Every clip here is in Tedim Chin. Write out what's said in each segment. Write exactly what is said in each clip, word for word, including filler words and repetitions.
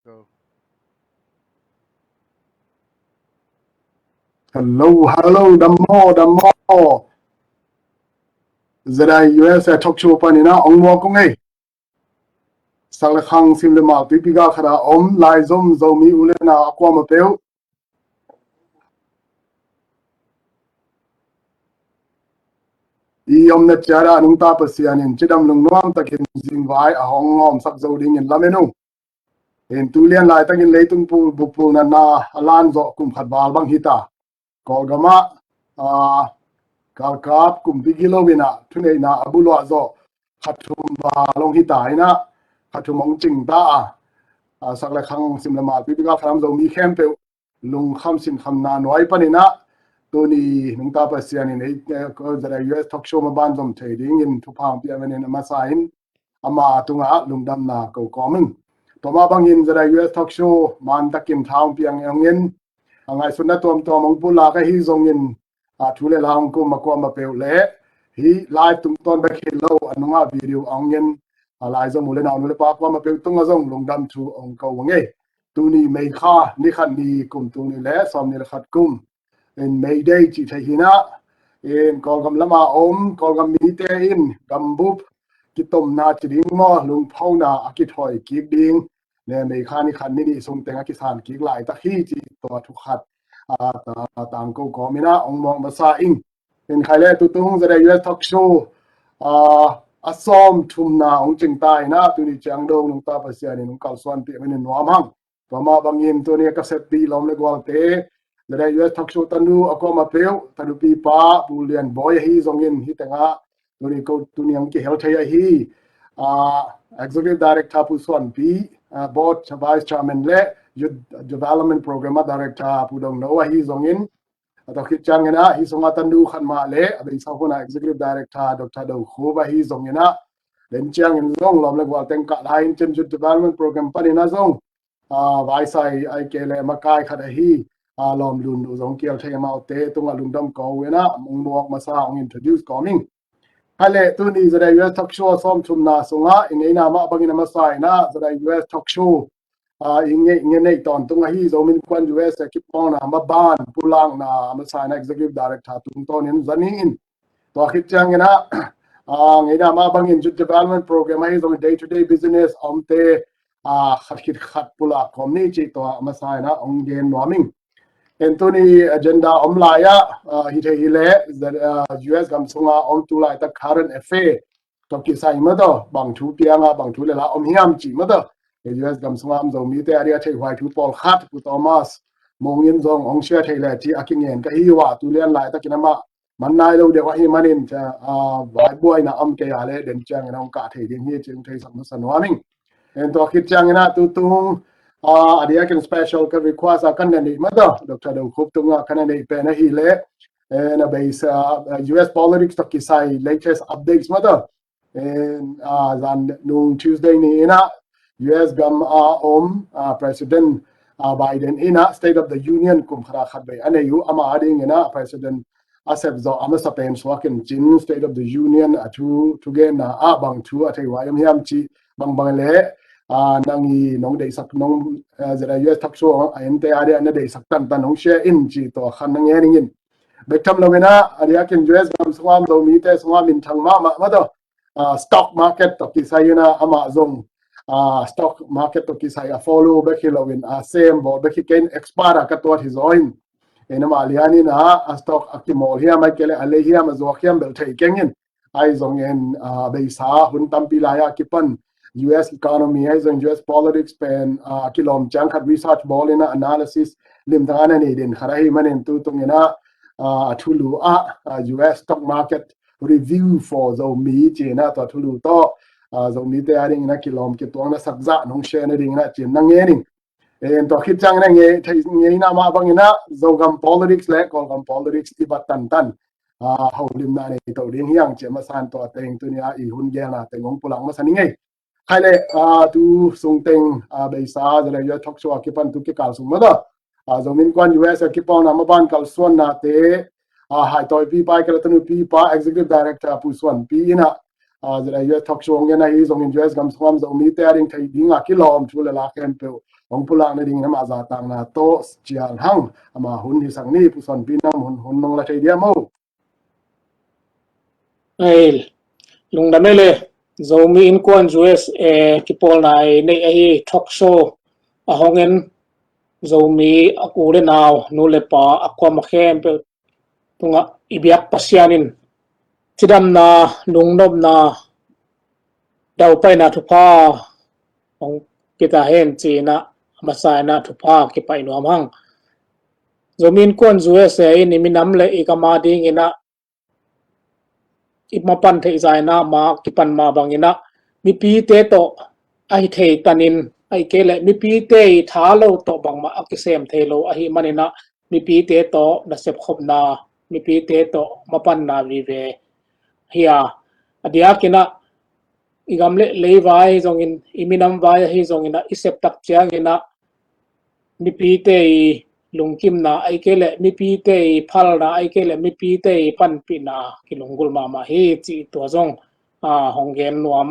Go. Hello, hello, dam maw, dam maw. Z I U S talk show panin ah ong muak ung ei. Sak le khang, sim le mal, tuipi gal khat ah om, laizom Zomi u le nau a kuamah peuh, i omna ciat ah nungta Pasian in cidam lungnuam takin zingvai a hong ngawmsak zo dingin lamen ung. In tu lian laitakin leitung pul, bup pul natna a lan zawh kum khat val bang hi ta. Kawlgam ah, aa, galkap kumpi gilo in ah thuneihna a buluah zawh kha thum val hong hi ta in ah, kha thum hong cing ta a, aa, sak le khang, sim le mal, tuipi gal khat ah om Zomi khempeuh lungkham sinkhamna nuai panin ah, tuni nungta Pasian in ei, eh, Z I U S talk show maban zom thei dingin thupha hong pia manin a masa in ama tungah lungdamna ko kawm ing. Tua mah bangin Z I U S talk show man takin tha hong piang hong in, a ngaihsutna tuamtuam hong pulak ahi zongin, a thu le la hong kum a kuamah peuh le hih live tungtawn bek hi lo, a nungah video hong in, a laizom u le nau, nu le pa kuamah peuh tungah zong lungdam thu hong ko ung ei. Tuni May kha ni khat ni, kum tul nih le sawmnih le khat kum in May Day cih theih hi in ah, in Kawlgam lamah om Kawlgam mite in gambup kitomna ci ding maw, lungphona a kithawi kik ding, ne, May kha ni khat ni nih sung teng a kisan kik laitak hi cih tua thu khat, aa, ta, tangko kawm in ah hong muak masa ing. In khai le tutung Z I U S talk show, aa, a sawm thumna hong cing ta in ah, tuni ciang dong nungta Pasian in hong kalsuanpih manin nuam hang. Tua mah bangin tuni a ka seppi lawm le gualte, Z I U S talk show tanu a kuamah peuh, tanupi pa Pu Lian Bawi ahi zongin hih tengah tuni ko, tuni hong kihel thei ahi, aa, Executive Director Pu Suanpi, aa, Board Vice Chairman le Youth Development Program a Director Pu Dong No ahi zongin, a tua khit ciangin ah hih sungah tanu khat mah le a beisa hun ah Executive Director Doctor Do Khup ahi zongin ah, den ciangin zong lawm le gual teng kah lai in Chin Youth Development Program panin ah zong, aa, vaisai ai ke le makai khat ahi, aa, Lawm Lun Nu zong kial thei, amaute tungah lungdam ko in ah hong muak masa, hong introduce kawm ing. Hai le tuni Z I U S talk show a sawm thumna sungah i ngeina mah bangin a masa in ah Z I U S talk show, aa, i nge, nge neih tawntung ahi Zomi Innkuan U S a kipawlna maban pulakna a masa in ah Executive Director tungtawnin za ni in. Tua khit ciangin ah, aa, ngeina mah bangin Youth Development Program ahi zong day to day business a omte, aa, khat khit khat pulak kawm ni cih tua a masa in ah hong gen nuam ing. En tuni agenda om lai ah, aa, hi thei hi le, aa, U S gam sunga om tu laitak current affair tawh kisai mah tawh, bang thu piang a, bang thu le la om hiam cih mah tawh, U S gam sunga om Zomite a dia theih huai thu pawlkhat Pu Thomas Mung in zong hong share thei le cih a kingen ka hi uh a, tu lian laitakin amah man nai lo deuh ahih manin, aa, vaibuaina om kei a le den ciangin hong kah thei ding hi cih hong theisak masa nuam ing. En tua khit ciangin ah tutung, aa, a diakin special ka request a ka na neih mah tawh, Doctor Do Khup tungah ka na neih pen ahi le, en a beisa, aa, U S politics tawh kisai latest updates mah tawh, en, aa, zan nung Tuesday ni in ah U S gam a om, aa, President, aa, Biden in ah State of the Union kum khat a khat vei a nei uh, amah a dingin ah President a sep zawh a masa pen suak in cin State of the Union a thu, thugenna ah bang thu a thei huai om hiam cih bangbang le, aa, nang i nong deihsak, nong, aa, Z I U S talk show a ente a dia na deihsak tantan hong share in cih tua khan na ngen ning in. Bek tham lo in ah, a diakin U S gam sunga om Zomite sunga minthang mahmah mah tawh, aa, stock market tawh kisai in ah amah zong, aa, stock market tawh kisai a follow bek hi lo in, a sem bawl bek hi kei in, expert a ka tuat hi zaw in. En amah lian in ah, a stock a kimawl hiam ai ke le a lei hiam a zuak hiam bel thei keng in. Ai zong en, aa, beisa hun tampi lai a kipan U S economy ai zong U S politics pen, aa, kilawm ciang khat research bawl in ah analysis limtang a na nei den khat ahi manin tutung in ah, aa, a thulu ah, aa, U S stock market review for Zomi ci in ah tua thulu tawh, aa, Zomite a dingin ah kilawm kituakna sak zah nong share na dingin ah ci in na ngen ing. En tua khit ciangin ah nge, thei, ngeina mah bangin ah Zogam politics le Kawlgam politics i bat tantan, aa, holimna nei to ding hi hang ci a masa in tua teng tuni a i hun gelna teng hong pulak masa ning ei. Khai le, aa, tu sung teng, aa, beisa Z I U S talk show a kipan tu kikal sung mah tawh, aa, Zomi Innkuan U S a kipawlna maban kalsuannate, aa, haitawipipa i ka le tanupipa Executive Director Pu Suanpi in ah, aa, Z I U S talk show hong gen ahi zongin U S gam sunga om Zomite a ding theih ding a kilawm thu le la khempeuh hong pulak nading amah zahtakna tawh cial hang. Ama hun hisak ni, Pu Suanpi, nang hun, hun nong la thei dia maw? Ei, lungdam ei le. Zomi Innkuan U S A kipawlna i neih ahi talk show a hong en Zomi a u le nau, nu le pa, a kuamah khempeuh tungah i biak Pasian in cidamna, lungnopna, daupaina thupha hong pia ta hen ci-in ah, a masa in ah thupha kipaih nuam hang. Zomi Innkuan U S A in i minam le i gam a dingin ah i mapan theih zah in ah, ma kipan mah bangin ah, mipite tawh a hi thei tanin, ahih kei leh mipite i tha lo tawh bangmah a kisem thei lo ahih manin ah, mipite tawh nasep khopna, mipite tawh mapanna vive hi a, a diakin ah i gam le lei vai ahi zongin, i minam vai ahi zongin ah, i sep tak ciangin ah mipite i lungkimna, ahih kei leh mipite i phalna, ahih kei leh mipite i panpihna kilunggulh mahmah hi cih tua zong, ah, hong gen nuam,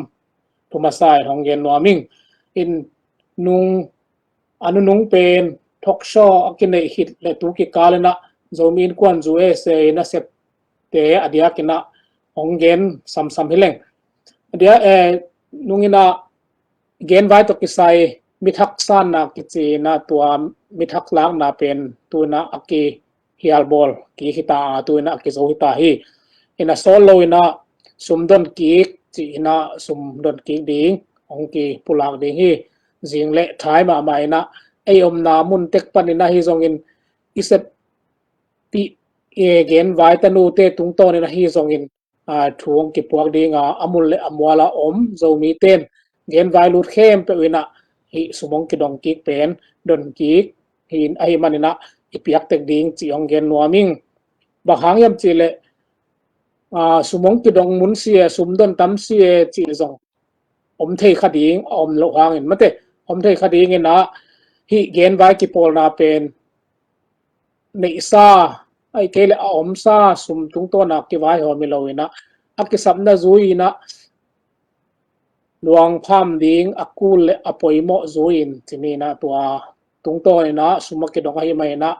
thu masa in hong gen nuam ing. In nung, a nunung pen talk show a kineih khit le tu kikal in ah Zomi Innkuan U S A i nasepte a diakin ah hong gen samsam hi leng. A dia, eh, nung in ah genvai tawh kisai mithak sanna kici in ah, tua mithak lakna pen tu in ah a kihialbawl kik hi ta a, tu in ah a kizo hi ta hi. In ah sawt lo in ah sum don kik ci in ah sum don kik ding hong kipulak ding hi. Zing le thai mahmah in ah ei omna mun tek panin ahi zongin i seppih, eh, genvai tanute tungtawnin ahi zongin, ah, thu hong kipuak ding a, a mun le a mual a om Zomite in genvai lut khempeuh in ah hih sum hong kidong kik pen don kik hi in, ahih manin ah i piak tek ding cih hong gen nuam ing. Bang hang hiam cih leh, ah, sum hong kidong mun si e, sum don tam si e cih zong om thei kha ding, a om loh hangin mate, om thei kha dingin ah hih genvai kipawlna pen neihsa, ahih kei leh a omsa sum tungtawn a kivaihawm hi lo in ah, a kisapna zui in ah luangpham ding a kul le a poimawh zui in ci ni in ah, tua tungtawn in ah sum a kidong ahih manin ah,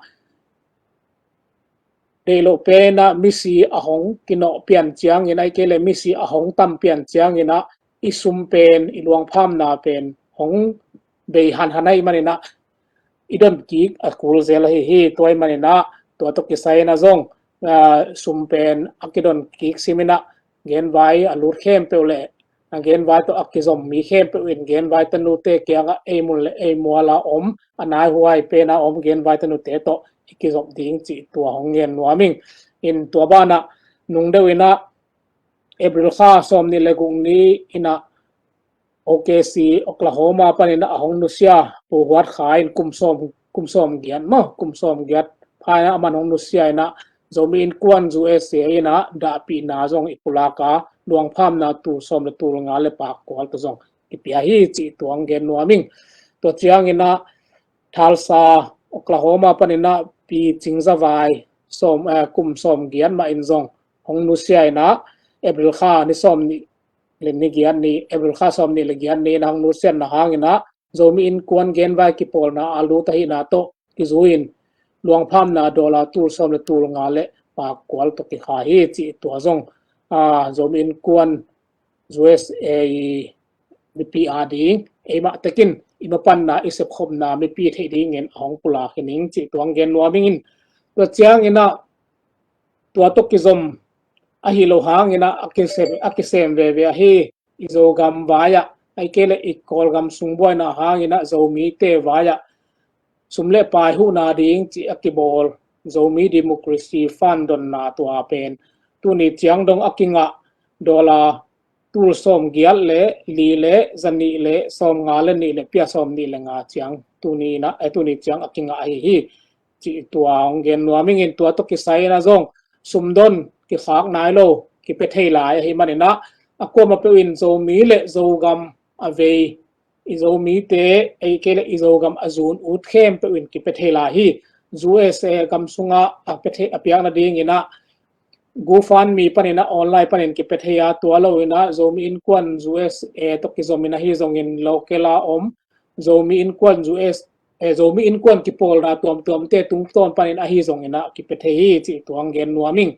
deih loh pen ah misi a hong kinawh pian ciangin, ahih kei leh misi a hong tam pian ciangin ah i sum pen, i luangphamna pen hong bei hanhan ahih manin ah i don kik a kul zel ahi hi. Tua ahih manin ah tua tawh kisai in ah zong, ah, sum pen a kidon kik sim in ah genvai a lut khempeuh le, a genvai tawh a kizom mi khempeuh in genvai tanute kiangah ei mun le ei mual a om, a naihuai pen a om genvai tanute tawh i kizop ding cih tua hong gen nuam ing. In tua banah nung deuh in ah April kha sawmnih le guk ni in ah O K C Oklahoma panin ah a hong nusia Pu Huat Khai in kum sawm, kum sawmgiat maw, kum sawmgiat pha in ah aman hong nusia in ah Zomi Innkuan U S A in ah dahpihna zong i pulak a, luangphamna tul sawm le tul nga le pakkual tawh zong kipia hi cih tua hong gen nuam ing. Tua ciangin ah Tulsa, Oklahoma panin ah Pi Cing Za Vai sawm, eh, kum sawmgiat mah in zong hong nusia in ah April kha ni sawmnih le ni giat ni, April kha sawmnih le giat ni in ah hong nusiatna hangin ah Zomi Innkuan genvai kipawlna a lut ahihna tawh kizui in luangphamna dollar tul sawm le tul nga le pakkual tawh kikha hi cih tua zong, ah, Zomi Innkuan U S A i mipi a ding, eimah tekin i mapanna, i sepkhopna mipi theih dingin a hong pulak hi ning cih tua hong gen nuam ing. In tua ciangin ah tua tawh kizom ahi lo hangin ah a kisem, a kisem veve ahi. I Zogam vai ah, ahih kei leh i Kawlgam sung buaina hangin ah Zomite vai ah sum le pai huhna ding cih a kibawl Zomi Democracy Fund donna tua pen tuni ciang dong a kingah dollar tul sawmgiat le li le zanih le sawmnga le nih le pia sawmnih le nga ciang tuni in ah, eh, tuni ciang a kingah ahi hi cih tua hong gen nuam ing. In tua tawh kisai in ah zong sum don kikhak nai lo, kipia thei lai ahih manin ah a kuamah peuh in Zomi le Zogam a vei, i Zomite, ahih kei leh i Zogam a zun ut khempeuh in kipia thei lai hi. U S A gam sungah a pia thei, a piak nadingin ah GoFundMe panin ah online panin kipia thei a, tua lo in ah Zomi Innkuan U S A tawh kizom in ahi zongin local a om Zomi Innkuan U S eh, Zomi Innkuan kipawlna tuamtuamte tungtawn panin ahi zongin ah kipia thei hi cih tua hong gen nuam ing.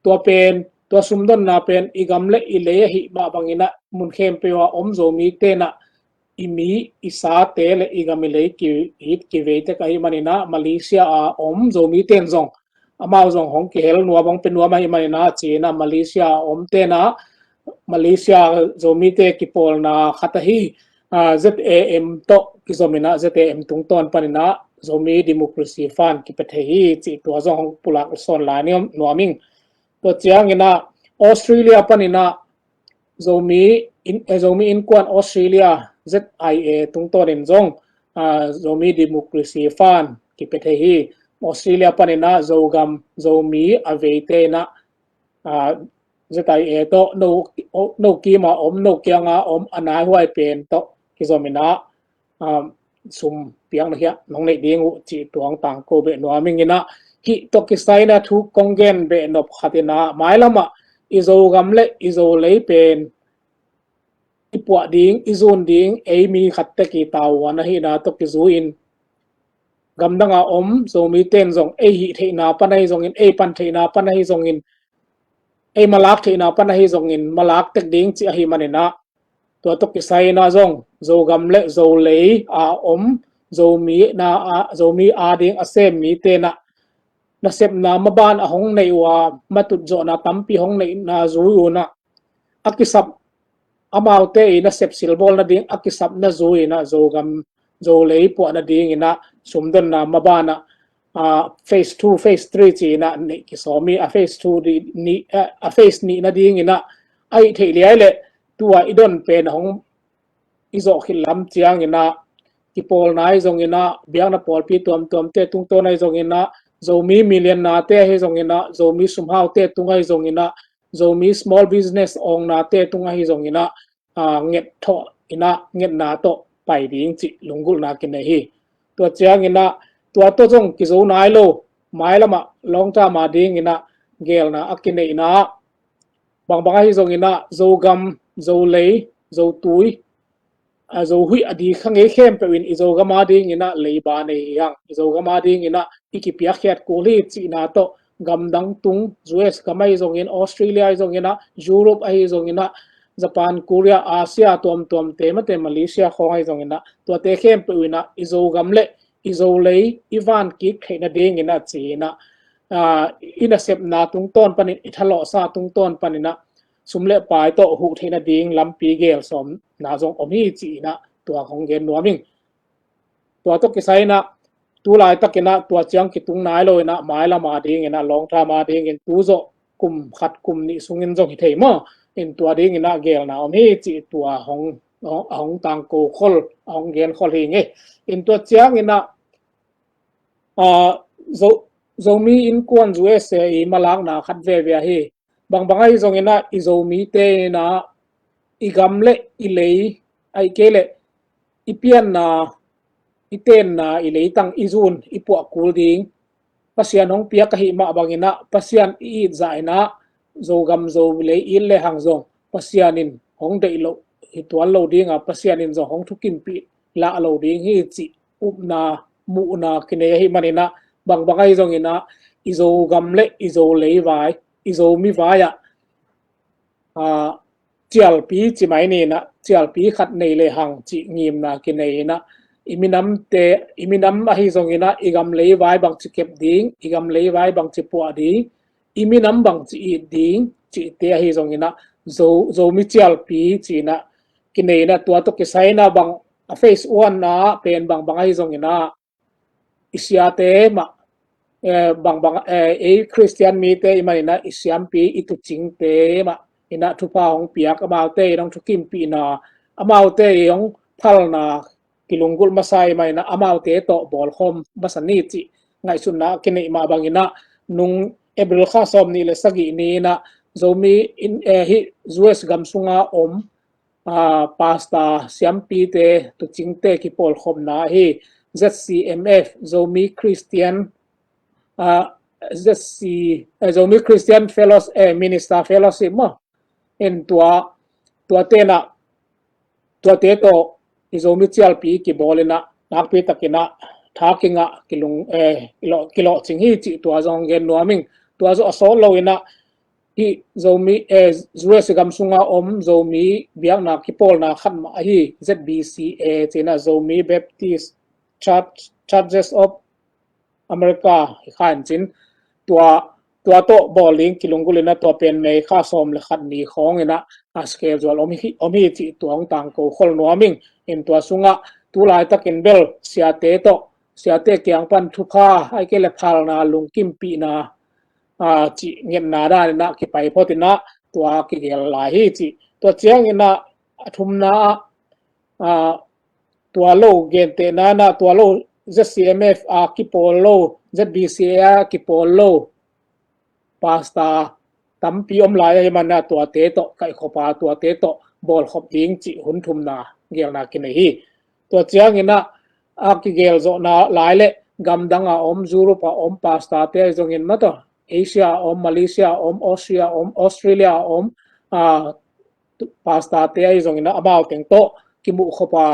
Tua pen, tua sumdonna pen i gam le i lei ahih mah bangin ah mun khempeuh a om Zomite in ah i mi, i sate le i gam i lei ki, i kivei tek ahih manin ah Malaysia a om Zomite in zong amau zong hong kihel nuam, hong pia nuam ahih manin ah ci-in ah Malaysia a omte in ah Malaysia Zomite kipawlna khat ahi, ah, Z A M tawh kizom in ah Z A M tungtawn panin ah Zomi Democracy Fund kipia thei hi cih tua zong hong pulak sawn lai ni nuam ing. Tua ciangin ah Australia panin ah Zomi in, eh, Zomi Innkuan Australia, Z I A tungtawnin zong, ah, Zomi Democracy Fund kipia thei hi. Australia panin ah Zogam Zomi a veite in ah, ah, Z I A tawh no, no kima om, no kianga om a naihuai pen tawh kizom in ah, ah, sum piakna hiah nong neih ding uh cih tua hong tangko beh nuam ing in ah, hih tawh kisai in ah thu kong gen beh nop khat in ah mailam ah i Zogam le i Zolei pen i puah ding, i zun ding, ei mi khat tek i tavuan ahihna tawh kizui in gamdang a om Zomite in zong ei hih theihna pan ahi zongin, ei pan theihna pan ahi zongin, ei malak theihna pan ahi zongin malak tek ding cih ahih manin ah, tua tawh kisai in ah zong Zogam le Zolei a om Zomi na a, Zomi ading a sem mite in ah nasepna maban a hong neih uh a, matut zawhna tampi hong neihna zui un ah, a kisap, amaute i nasep silbawl nading a kisapna zui in ah Zogam Zolei puah nading in ah sumdonna maban ah, ah, phase two, phase three ci in ah neih kisawm hi. A phase two di, ni, ah, a phase nih nading in ah a hih theih liai leh tua i don pen a hong i zawh khit lam ciangin ah kipawlna ahi zongin ah, biakna pawlpi tuamtuamte tungtawn ahi zongin ah, Zomi million nate ahi zongin ah, Zomi sumhaute tung ahi zongin ah, Zomi small business owngnate tung ahi zongin ah, ah, nget thawh in ah, ngetna tawh pai ding cih lunggulhna kinei hi. Tua ciangin ah tua tawh zong kizo nai lo, mailam ah long term a dingin ah gelna a kineihna ah, bangbang ahi zongin ah Zogam, Zolei, Zotui, a Zohuih a di kha ngei khempeuh in i Zogam adingin ah leiba nei hi hang. I Zogam adingin ah i kipiakkhiat kul hi cihna tawh gamdang tung, U S gam ahi zongin, Australia ahi zongin ah, Europe ahi zongin ah, Japan, Korea, Asia tuamtuamte, mate Malaysia khawng ahi zongin ah, tuate khempeuh in ah i Zogam le i Zolei i van kik theih nadingin ah ci in ah, ah, i nasepna tungtawn panin, i thalawhsa tungtawn panin ah sum le pai tawh huh theih nading lampi gelsawmna zong om hi ci in ah tua hong gen nuam ing. Tua tawh kisai in ah tu laitakin ah tua ciang kitung nai lo in ah mailam adingin ah long term adingin tu zawh kum khat kum nih sungin zong hi thei maw? In tua dingin ah gelna om hi cih tua hong, hong, hong tangko khol, hong gen khol hi ngei. In tua ciangin ah, ah, Zo, Zomi Innkuan U S A i malakna khat veve ahi. Bangbang ahi zongin ah i Zomite in ah i gam le i lei, ahih kei leh i pianna, i tenna, i leitang, i zun, i puah kul ding Pasian hong piak ahih mah bangin ah Pasian i it zah in ah Zogam Zolei it le hang zong Pasian in hong deih loh hi tuan lo ding a, Pasian in zong hong thukimpih lah lo ding hi cih upna, muhna kinei ahih manin ah, bangbang ahi zongin ah i Zogam le i Zolei vai, i Zomi vai ah, ah, cialpi ci mai ni in ah, cialpi khat nei le hang cih ngimna kinei in ah, i minamte, i minam ahi zongin ah i gam lei vai bangci kep ding, i gam lei vai bangci puah ding, i minam bangci it ding cihte ahi zongin ah, Zo, Zomi cialpi ci in ah kinei in ah, tua tawh kisai in ah bang a phase one ah pen bangbang ahi zongin ah i siate mah, eh, bangbang, eh, ei Khristian mite i man in ah i siampi, i tuucingte mah in ah thupha hong piak, amaute in hong thukimpihna, amaute in hong phalna kilunggulh masa i man in ah amaute tawh bawlkhawm masa ni cih ngaihsutna a kineih mah bangin ah, nung April kha sawm nih le sagih ni in ah Zomi in, eh, hih U S gam sunga om, ah, pastor, siampite, tuucingte kipawlkhopna ahi, Z C M F, Zomi Christian, ah, Z C, eh, Zomi Christian Fellows, eh, Minister Fellowship maw? In tua, tuate in ah, tuate tawh i Zomi cialpi kibawl in ah, nakpi takin ah tha kingah kilung, eh, kilawh, kilawhcing hi cih tua zong gen nuam ing. Tua zawh a sawt loin ah hih Zomi, eh, U S gam sunga om Zomi biakna kipawlna khat mah ahi Z B C A ci-in ah, Zomi Baptist Church, Churches of America hi kha in cin, tua, tua tawh bawl ding kilunggulh in ah tua pen May kha sawm le khat ni khawng in ah a schedule om hi, om hi cih tua hong tangko khol nuam ing. In tua sungah tu laitakin bel siate tawh, siate kiang pan thupha, ahih kei leh phalna, lungkimpihna, ah, cih ngetna dan in ah kipai phot in ah tua kigel lai hi cih. Tua ciangin ah a thumna ah, ah, tua lo gentehna in ah tua lo Z C M F a kipawl lo, Z B C A a kipawl lo pastor tampi om lai ahih manin ah tuate tawh kaihkhop a, tuate tawh bawlkhop ding cih hun thumna gelna kinei hi. Tua ciangin ah a kigel zawhna lai le gamdang a om, Europe a om pastor te ahi zongin maw, tua Asia a om, Malaysia a om, Austria a om, Australia a om, ah, pastor te ahi zongin ah amau teng tawh kimuhkhop a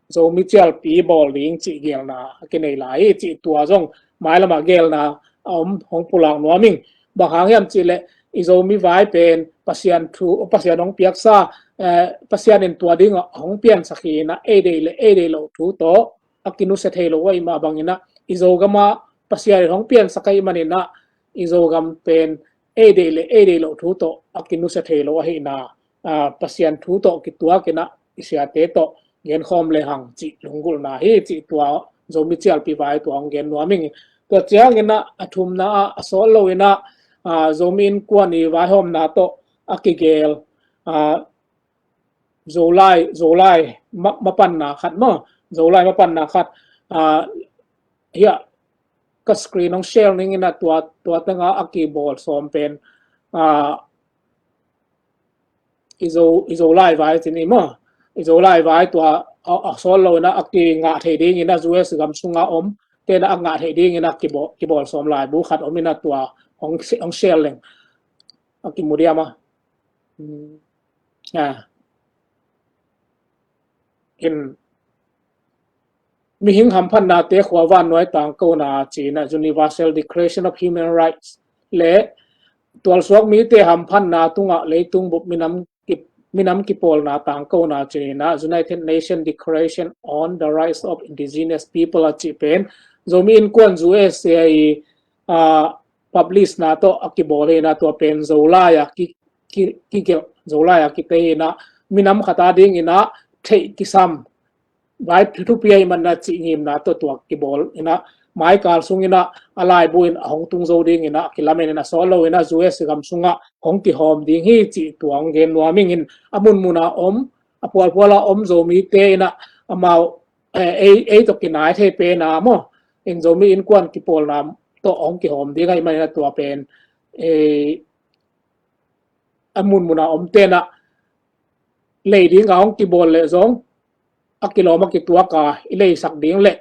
Zomi cialpi bawl ding cih gelna a kinei lai hi cih tua zong mailam ah gelna a om, hong pulak nuam ing. Bang hang hiam cih leh i Zomi vai pen Pasian thu, Pasian hong piaksa, eh, Pasian in tua ding ah hong piansak hi in ah, ei deih le ei deih loh thu tawh a kinusia thei lo ahih mah bangin ah, i Zogam ah Pasian in hong piansak ahih manin ah i Zogam pen ei deih le ei deih loh thu tawh a kinusia thei lo ahihna, ah, Pasian thu tawh kituakin ah i siate tawh genkhawm lehang cih lunggulhna hi cih tua Zomi cialpi vai tua hong gen nuam ing. Tua ciangin ah a thumna ah a sawt loin ah, ah, Zomi Innkuan i vaihawmna tawh a kigel, ah, Zolai, Zolai ma-, mapanna khat maw, Zolai mapanna khat, ah, hiah ka screen hong share ning in ah tua, tua teng ah a kibawl sawm pen, ah, i Zo, i Zolai vai ci ni maw, i Zolai vai tua a, a sawt loin ah a kingah theih dingin ah U S gam sunga om te in ah a ngah theih dingin ah kibawl, kibawl sawm laibu khat om in ah tua hong, hong share leng. A kimu diam a. Hmm. Ah. In mihing hamphatnate khua vannuai tangkona ci-in ah Universal Declaration of Human Rights le tualsuak mite hamphatna tungah leitung bup minam ki-, minam kipawlna tangkona ci-in ah United Nations Declaration on the Rights of Indigenous People a cih pen Zomi Innkuan U S A i, ah, publish na tawh a kibawl hi in ah tua pen Zolai a ki, ki, kigelh, Zolai a kitei hi in ah minam khat a dingin ah theih kisam vai thu, thupi ahih manin ah cih ngimna tawh tua kibawl in ah maikal sungin ah a laibu in a hong tung zo dingin ah kilamen in ah sawt loin ah U S gam sungah hong kihawm ding hi cih tua hong gen nuam ing. In a munmun a om, a pualpual a om Zomite in ah amau, eh, ei, ei tawh kinai thei pen a maw, in Zomi Innkuan kipawlna tawh hong kihawm ding ahih manin ah tua pen, eh, a munmun a omte in ah lei ding a hong kibawl leh zong a kilawm a kituak a i leisak ding leh,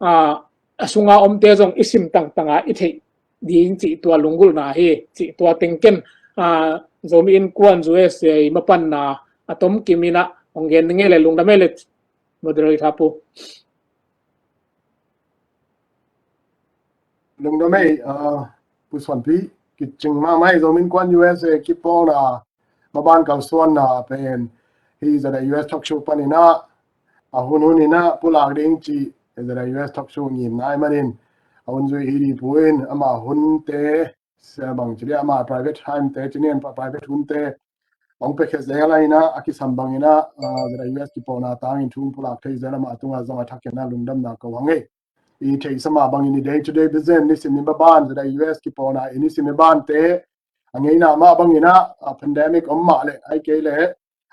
ah, a sunga omte zong i sim tangtang a i theih ding cih tua lunggulhna hi cih tua teng ken, ah, Zomi Innkuan U S A i mapanna a tomkim in ah hong gen ning ei le. Lungdam ei le, Moderator pu. Lungdam ei, ah, Pu Suanpi. Kicing mahmah ei, Zomi Innkuan U S A kipawlna maban kalsuanna pen hih Z I U S Talk Show panin ah a hun hun in ah pulak ding cih Z I U S Talk Show ngimna ahih manin a hun zui hi ding pu in, ama hunte, sia bang ci ding, ama private time te ci ni, ama private hunte hong piakhia zel a in ah a kisam bangin ah, ah, Z I U S kipawlna tangin thu pulak thei zel, ama tungah zong a thakin ah lungdamna ko hang ei. I theihsa mah bangin i day to day business, nisim ni maban Z I U S kipawlna, i nisim ni mabante a ngeina mah bangin ah, ah, pandemic om mah leh, ahih kei leh,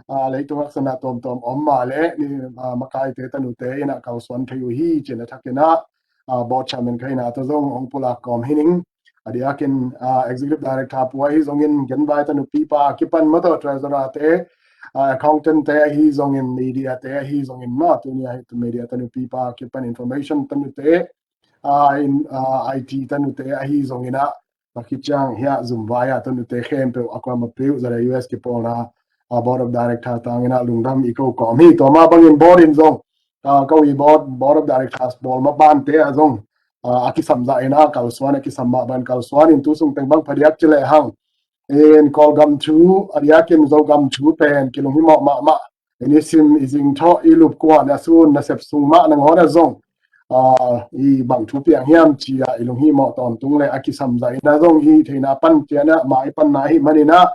ah, leitung haksatna tawmtawm om mah leh, ni, ah, makaite tanute in ah kalsuan thei uh hi ci-in a thakin ah, ah, board chairman ka hihna tawh zong hong pulak kawm hi ning. A diakin, ah, executive director pu ahi zongin, genvai tanupipa kipan maw, tua treasurer te, ah, accountant te ahi zongin, media te ahi zongin maw, tuni a hih tu media tanupipa kipan information tanute, ah, in, ah, I T tanute ahi zongin ah, a kiciang hiah zumvai a tanute khempeuh a kuamah peuh Z I U S kipawlna, ah, board of director tangin ah lungdam i ko kawm hi. Tua mah bangin board in zong ah, ka ui board, board of directors bawl mabante ah zong, ah, a kisam zah in a kalsuan, a kisam mah bang kalsuan in tu sung teng bang phadiak ci lehang. In Kawlgam thu, a diakin Zogam thu pen kilunghimawh mahmah. I nisim i zingthawh i lupkuan a sun nasep sung mah nangawn a zong, ah, i bang thu piang hiam ci-a i lunghimawh tawntung le a kisam zah in a zong i theihna pan cian a mah i panna ahih manin a,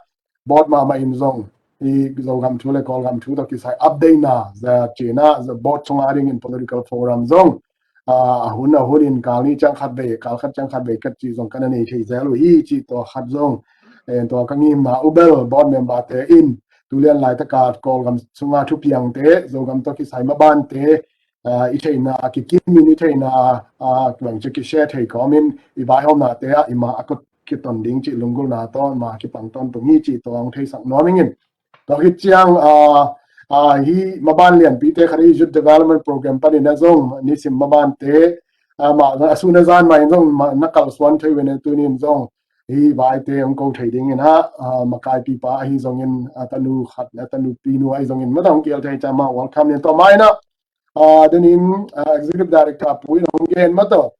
board mahmah in zong i Zogam thu le Kawlgam thu tawh kisai update na za cina za board sung a dingin political forum zong, ah, a hun a hun in kal nih ciang khat vei, kal khat ciang khat vei kat ci zong kan a nei thei zel uh hi ci tua khat zong. En tua ka ngimna uh bel board member te in tulian laitaka Kawlgam sunga thupiangte, Zogam tawh kisai mabante, ah, i theihna kikim in i theihna, ah, bang ci kishare thei kawmin i vaihawmnate ah i ma a kot kiton ding ci lunggulhna tawh ma kipang tawntung hi ci tua hong theisak nuam ing in. Tua khit ciang, ah, ah, hi maban lianpite khat hi Youth Development Program panin a zong nisim mabante, ah, ma a sun a zan mah in zong ma na kalsuan thei uh in a tunin zong hi vaite hong ko thei dingin a, ah, makaipipa ahi zongin, ah, tanu khat, ah, tanu pinu ahi zongin mata hong kial thei ciang ma welcome nin tua ma in a, ah, denin, ah, executive director pu in hong gen mata.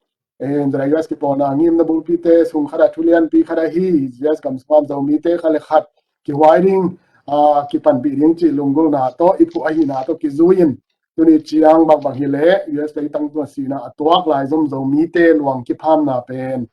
En zara U S kipawlna ngimna bulpite sung khat a thulianpi khat ahi U S gam sungam Zomite khat le khat kihuai ding, ah, kipanpih ding ci lunggulhna tawh i phuh ahihna tawh kizui in tuni ciang bangbang hileh U S leitang tua sihna a tuak lai zom Zomite luang kiphamna pen,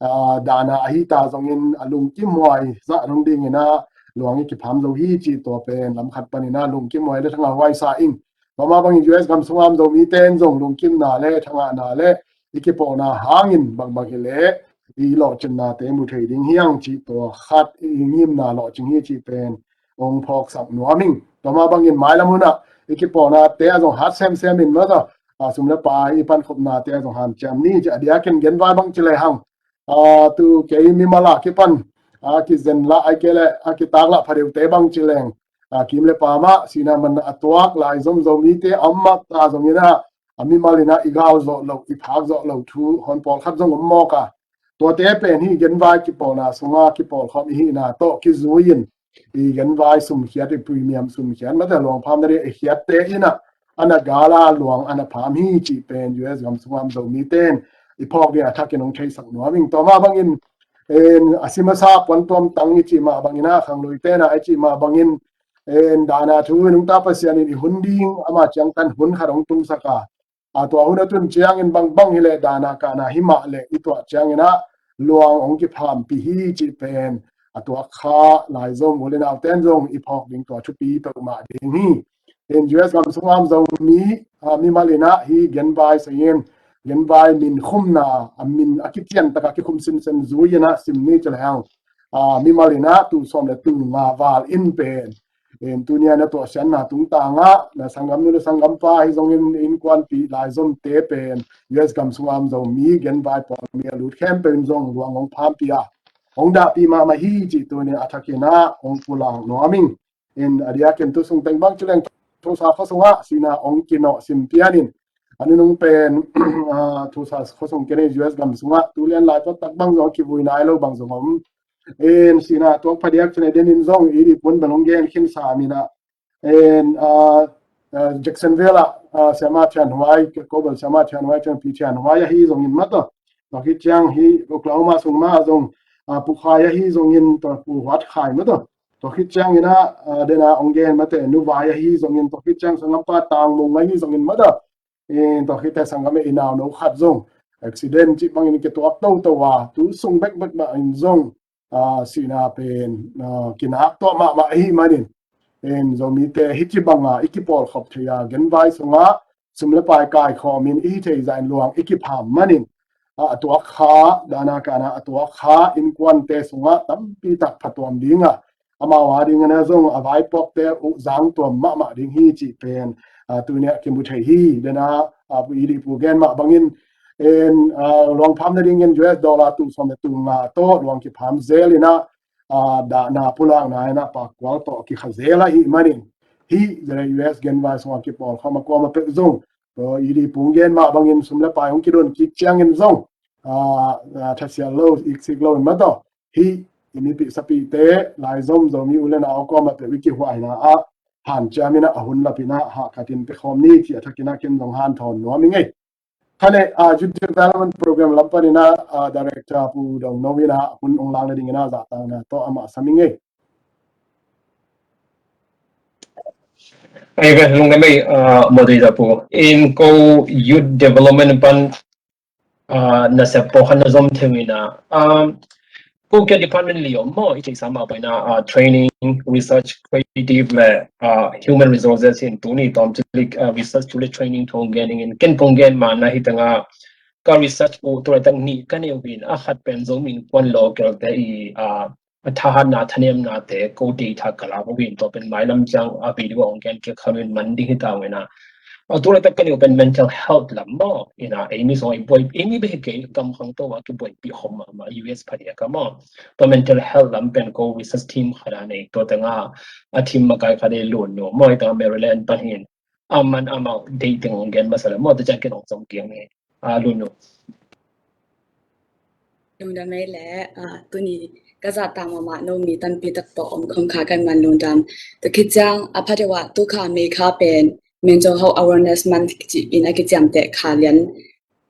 ah, dahna ahi ta zongin a lungkimhuai zah dong dingin a luang i kipham zo hi ci tua pen lamkhat panin a lungkimhuai le thangah huai sa ing. Tua mah bangin U S gam sungam Zomite in zong lungkimna le thangahna le i kipawlna hangin bangbang hileh i lawhcinnate mu thei ding hiang ci tua khat i ngimna lawhcing hi ci pen hong phawksak nuam ing. Tua mah bangin mailam hunah i kipawlnate a zong hat semsem in mata, ah, sum le pai i pankhopnate a zong hanciam ni ci a diakin genvai bang ci lehang, ah, tu kei mimal a kipan, ah, kizen lah ai kei le, ah, kitak lah phadeute bang ci leng, ah, kim le pam ah sihna man a tuak lai zom Zomite a om mah ta zongin a, a mimal in a i gal zawh loh, i phak zawh loh thu hon pawlkhat zong om mawk a. Tuate pen hi genvai kipawlna sunga kipawlkhawm i hihna tawh kizui in i genvai sumkhiat, i premium sumkhiat mata luangpham na ding i khiatte in a, a na gal a luang a na pham hi ci pen U S gam sungam Zomite in i phawk ding a thakin hong theisak nuam ing. Tua mah bangin, en, a si masa puantuam tang i ci mah bangin a khangluite na i ci mah bangin, en, dahna thu nungta Pasian in i hun ding ama ciangtan hun khat hong tungsak a, a tua hun a tun ciangin bangbang hileh dahna kahna hi mah leh i tuah ciangin a luang hong kiphampih hi ci pen a tuak kha lai zom u le naute in zong i phawk ding tua thupi peuhmah ding hi. In U S gam sungam Zomi, ah, mimal in a hi genvai sa in, genvai min khumna, a min a kician taka kikhum simsem zui in a sim ni ci lehang, ah, mimal in a tul sawm le tul nga val in pen, in tunia na tuahsiatna tungtangah na sanggamnu le sanggampa ahi zongin innkuanpih laizomte pen U S gam sungam Zomi genvai pawlmi a lut khempeuh in zong luang hong phampih a, hong dahpih mahmah hi cih tunia a thakin a hong pulak nuam ing. In a diakin tu sung teng bang ci leng Tulsa khua sungah sihna hong kinawh sim pian in, a nunung pen, ah, Tulsa khua sung kei in U S gam sungah tulian lai pawltak bang zong a kivui nai lo bang zong om. In sihna tuak phadiak cih leh denin zong i dih pun bel hong gen khin sa min ah, in, ah, ah, Jacksonville ah, ah, Siamah Thian Huai, Kobel Siamah Thian Huai, Thian Pi Thian Huai ahi zongin mataw. Tua khit ciang hi Oklahoma sung mah zong, ah, Pu Khai ahi zongin tua Pu Huat Khai mataw. Tua khit ciangin ah, ah, dena hong gen mate Nu Vai ahi zongin, tua khit ciang sanggampa Tang Mung ahi zongin mataw. In tua khit teh sanggam e, i nauno khat zong accident cih bangin kituak toto a, tu sung bekbek mah in zong, ah, sihna pen, ah, kinak tuah mahmah ahi manin, in Zomite hih ci banga i kipawlkhop thei a, genvai sungah sum le pai kaikhawmin i hi thei zah in luang i kipham manin, ah, a tuak kha, dahna kahna a tuak kha innkuante sungah tampi tak phatuam ding a, amau a dingin a zong a vaipuakte uh zangtuam mahmah ding hi cih pen, ah, tunia kimu thei hi. Dena, ah, Pu Idi Pu gen mah bangin, in, ah, luang pham nadingin U S dollar tul sawm le tul nga tawh luang kipham zel in a, ah, dahna pulakna in a pakkual tawh kikha zel ahih manin, hih zale U S genvai sungah kipawlkhawm a kuamah peuh zong, Pu Idi Pu gen mah bangin sum le pai hong kidon kik ciangin zong, ah, ah, thasial lo, iksik lo in mataw. Hih i mipih sapihte, laizom Zomi u le nau kuamah peuh i kihuaina ah, hanciam in ah a hun lap in ah hahkhat in pia khawm ni ci a thak in ah ken zong hanthawn nuam ing ei. Kha le, ah, Youth Development Program lam pan in ah, ah, Director Pu Dong No in ah hun ong lak nading in ah zahtakna tawh amah sam ing ei. Ai ve, lungdam ei, ah, moderator pu. In ko youth development pan, ah, nasep pawlkhat na zom thei uh in ah, um, ko kia department li om maw, i theihsa mah bang in ah, ah, training, research, creative le, ah, human resources in tuni tawm tu le, ah, research tu le training thu gen ing in, ken kong gen mah na hi teng ah, ka research uh tu laitak nih ka nei uh in, a khat pen Zomi Innkuan local te i, ah, a thahatna, thanemnate ko data ka lak uh in, tua pen mailam ciang a video ong gen kik kha lo in man ding hi ta uh in ah. A tu laitak ka nei uh pen mental health lam maw, in ah, ei mi zong ei buai, ei mi bek hi kei, gam khangto ah kibuaipih khawm mahmah, U S pha diak a maw. Tua mental health lam pen ko research team khat a nei, tua teng ah a team makai khat ei Lun Nu maw, i teng ah Maryland pan hi in. A man amau deih teng ong gen masa le maw, tua ciang ken ong zom kiang hi. A, Lun Nu. Lungdam ei le, ah, tuni ka zahtak mahmah no mi tampi tak tawh om khawm kha ka hih man lungdam. Tua khit ciang a pha deuh ah tu kha May kha pen Mental Health Awareness Month ci in a kiciamteh kha lian.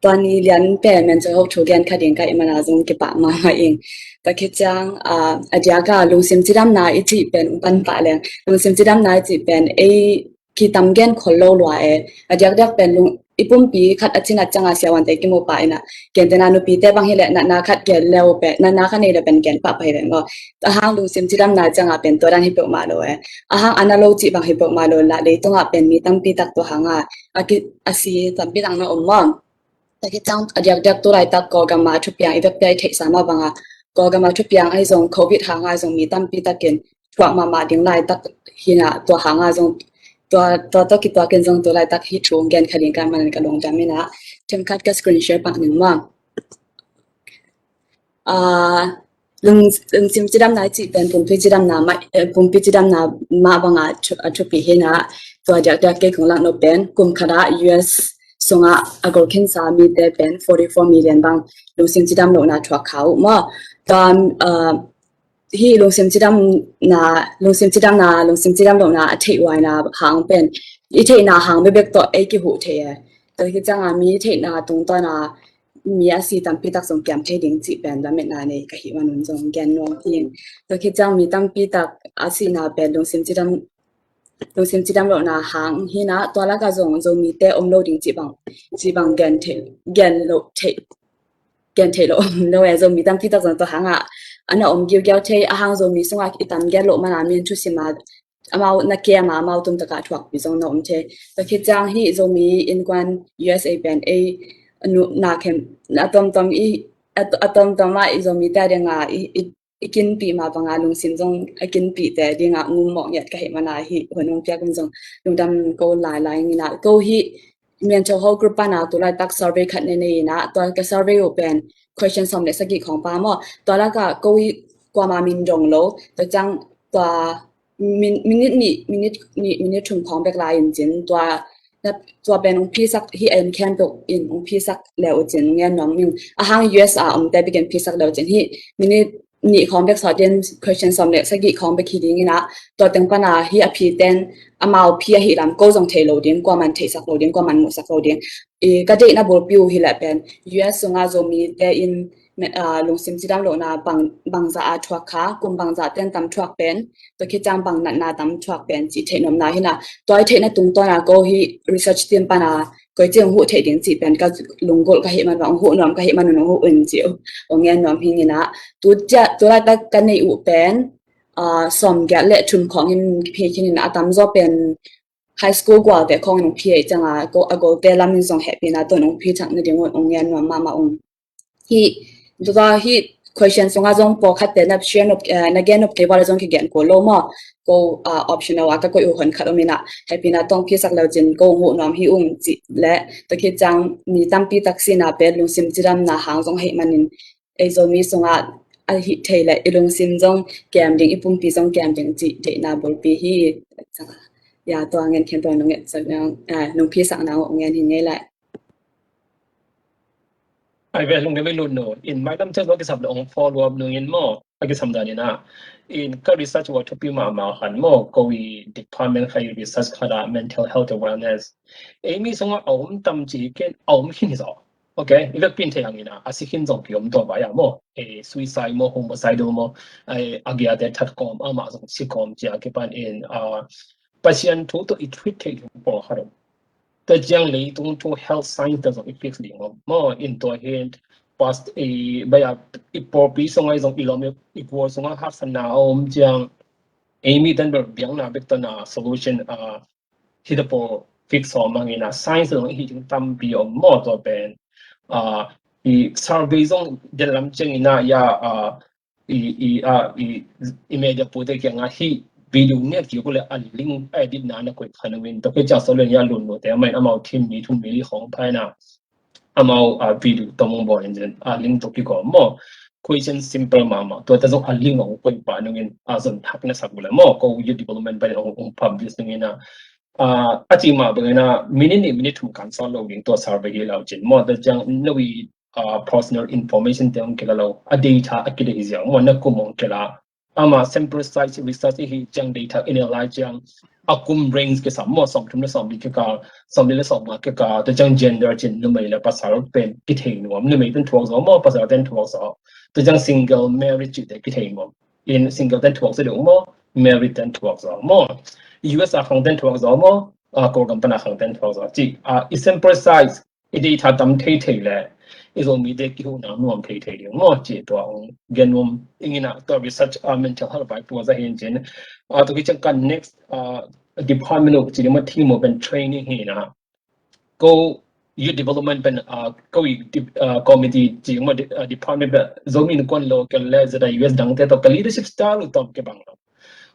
Tua ni lian pen mental health thu gen kha ding ka hih man a zong kipah mahmah ing. Tua khit ciang, ah, a diak a lungsim cidamna i cih pen ong pan pah leng. Lungsim cidamna i cih pen ei kitam gen khol lo lua e. A diakdiak pen lung, i pumpi khat a cinat ciang a siavuante kimu pah in ah, gentehna nupite bang hi leh natna khat gen le uh pen, natna khat nei le pen gen pah pah hi leh maw. A hang lungsim cidamna ciang a pen tua dan hi peuhmah lo e. A hang a na lo cih bang hi peuhmah lo lah, leitung ah pen mi tampi tak tua hang a, a ki, a si tampi tak na om maw. Tua khit ciang a diakdiak tu laitak Kawlgam a thupiang i vekpi a i theihsa mah bang a, Kawlgam a thupiang ahi zong Covid hang a zong mi tampi tak in thuak mahmah ding laitak hi in ah, tua hang a zong tua, tua tawh kituak in zong tu laitak hih thu ong gen kha ding ka hih man in ka lungdam in ah, themkhat ka screen share pak ning maw. Ah, lung, lungsim cidamna i cih pen pumpi cidamna mah, eh, pumpi cidamna mah bang a thu, a thupi hi in ah, tua diakdiak kei kong lak nop pen kum khat ah U S sung ah a gol khinsa mite pen forty four million bang lungsim cidam lohna thuak kha uh maw. Tua, ah, hih lungsim cidamna, lungsim cidamna, lungsim cidam lohna a theih huaina hang pen i theihna hang bekbek tawh ei kihuh thei e. Tua khit ciang a mi theihna tungtawn a mi a si tampi tak zong kiam thei ding cih pen lametna nei ka hih man un zong gen nuam ing. Tua khit ciang mi tampi tak a sihna pen lungsim cidam, lungsim cidam lohna hang hi in ah, tua lak ah zong Zomite om lo ding cih bang, cih bang gen thei, gen lo thei, gen thei lo om lo e. Zomi tampi tak zong tua hang ah a na om giugiau thei, a hang Zomi sung ah i tam gen loh man a mi in thusim a amau na kem a amau tum tak a thuakpih zong na om thei. Tua khit ciang hih Zomi Innkuan U S A pen ei nu na khem, a tomtom i, a, a tomtom ah i Zomite a ding a i, i, i kinpih mah bang a lungsim zong a kinpihte ding a ngum mawh ngiat ka hih man a, hih hun ong piak un zong lungdam ko lailai ing in ah, ko hih mental health group pan a tu laitak survey khat nei nei in ah, tua ka survey uh pen question sawm le sagih khawng pha maw. Tua lak ah ko hih kuamah min dong lo, tua ciang tua min, minute nih, minute nih, minute thum khawng bek lai in cin, tua, na, tua pen ong phisak, hih a en khempeuh in ong phisak le uh cin, ngen nuam ing. A hang U S a omte bek in phisak le uh cin, hih minute nih khawng bek sawt in question sawm le sagih khawng bek hi ding in ah, tua teng pan a hih a phiten amau phi ahih lam ko zong thei lo ding, kuaman theihsak lo ding, kuaman muhsak lo ding. I, ka deihna bulpi uh hi leh pen U S sung ah Zomite in, ah, lungsim cidam lohna bang, bangzah a thuak kha, kum bangzah ten tam thuak pen, tua khit ciang bang natna tam thuak pen cih theih nuamna hi in ah, tua i theihna tungtawn a ko hih research team pan a koi ci ong huh theih ding cih pen ka lunggulh ka hih man bang, ong huh nuam ka hih man un ong huh un cih ong ngen nuam hi ing in ah. Tu cia, tu laitak ka neih uh pen, ah, sawm giat le thum khawng in phi khin in ah, a tamzaw pen high school gualte khawng in ong phi ahih ciang a, ko, a golte lam in zong hehpihna tawh ong phi thak nading un ong ngen nuam mahmah ung. Hih, tua hih question sung ah zong pawlkhatte na share nop, eh, na gen nop kei val ah zong kigen kul lo maw. Ko, ah, optional a ka koih uh honkhat om in ah, hehpihna tawh ong phisak le uh cin ko ong huh nuam hi ung cih le, tua khit ciang mi tampi tak sihna pen lungsim cidamna hang zong ahih manin ei Zomi sung ah a hih thei le i lungsim zong kem ding, i pumpi zong kem ding cih deihna bulpi hi. Ya, tua ngen khempeuh nong ngetsak nang, ah, nong phisak nang ong ngen hi ing ei lai. Ai ve, lungdam ei Lun Nu. In mailam ciang a kisam le ong follow up nung in maw, a kisam dan in ah. In ka research wa thupi mahmah khat maw, ko i department khat i research khat ah mental health awareness ei mi sungah a om tam ci ken a om khin hi zaw. Ok, i vekpi in thei hang in a, a si khin zong ki om tua vai ah maw, suicide maw, homicidal maw, a giate that kawm, amah zong si kawm ci a kipan in, Pasian thu tawh i treat theih ding pawlkhat om. Tua ciang leitung thu health science tawh zong i fix ding om maw. In tua hin past i bai a i pawlpi sungah zong i lawm i kual sungah haksatna a om ciang ei mi tan bel biakna bek tawh na solution a hita pawl fix sawm hang in a, science zong i hi ding tampi om maw. Tua pen i survey zong den lam ciang in a, ya, i i a i i media pute kiangah hih video net kik uh le a link a edit na na koih khan uh in, tua kei ciang sawlen ya lun nute amah in amau team mi thum mi li khawng pha in a, amau a video tawh mong bawl in zen a link tawh kik uh maw. Question simple mahmah tua ta zong a link a hong koih pah nung in a zon thak na sak uh le maw, ko youth development pan in hong publish nung in a, a ci mah bang in a minute nih minute thum kan sawt lo ding tua survey hi lau cin maw. Tua ciang no i personal information te hong kila lo, a data a kila hi ziau maw, na kum hong kila. Ama sample size research i hi ciang data in a lai ciang a kum range kisam maw, sawmthum le sawmli kikal, sawmli le sawmnga kikal. Tua ciang gender cin numei le pasal pen kithei nuam, numei ten thuak zaw maw, pasal ten thuak zaw. Tua ciang single marriage cite kithei nuam, in single ten thuak zaw deuh maw, married ten thuak zaw maw, U S a khang ten thuak zaw maw, a Kawlgam pan a khang ten thuak zaw ci a, i sample size i data tam thei thei le i Zomite kihuhna nuam thei thei ding maw ci tua hong gen nuam ing in a, tua research a mental health vai tua za hin cin. A tua ki ciang kan next department uh ci ding maw, team uh pen training hi in a, ko youth development pen ko i committee ci ding maw, department pen Zomi Innkuan Local le Z I U S dangte tawh ka leadership style uh tawm kibang lo.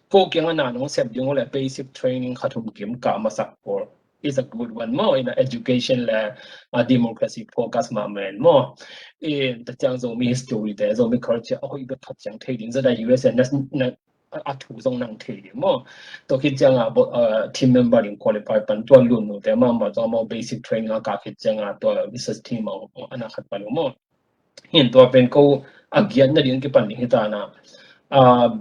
Ko kiangah na nong sep ding uh le basic training khat thum kim ka masak pawl is a good one maw, in a education le a democracy focus mahmah in maw. In tua ciang Zomi history te, Zomi culture a hoih bek khat ciang thei ding, Z I U S na a thu zong nang thei ding maw. Tua khit ciang a team member ding qualify pan tua lun nute mahmah zong maw, basic training a kah khit ciang a tua research team a na khat pan uh maw. Hin tua pen ko a giat nading kipan ding hi ta na,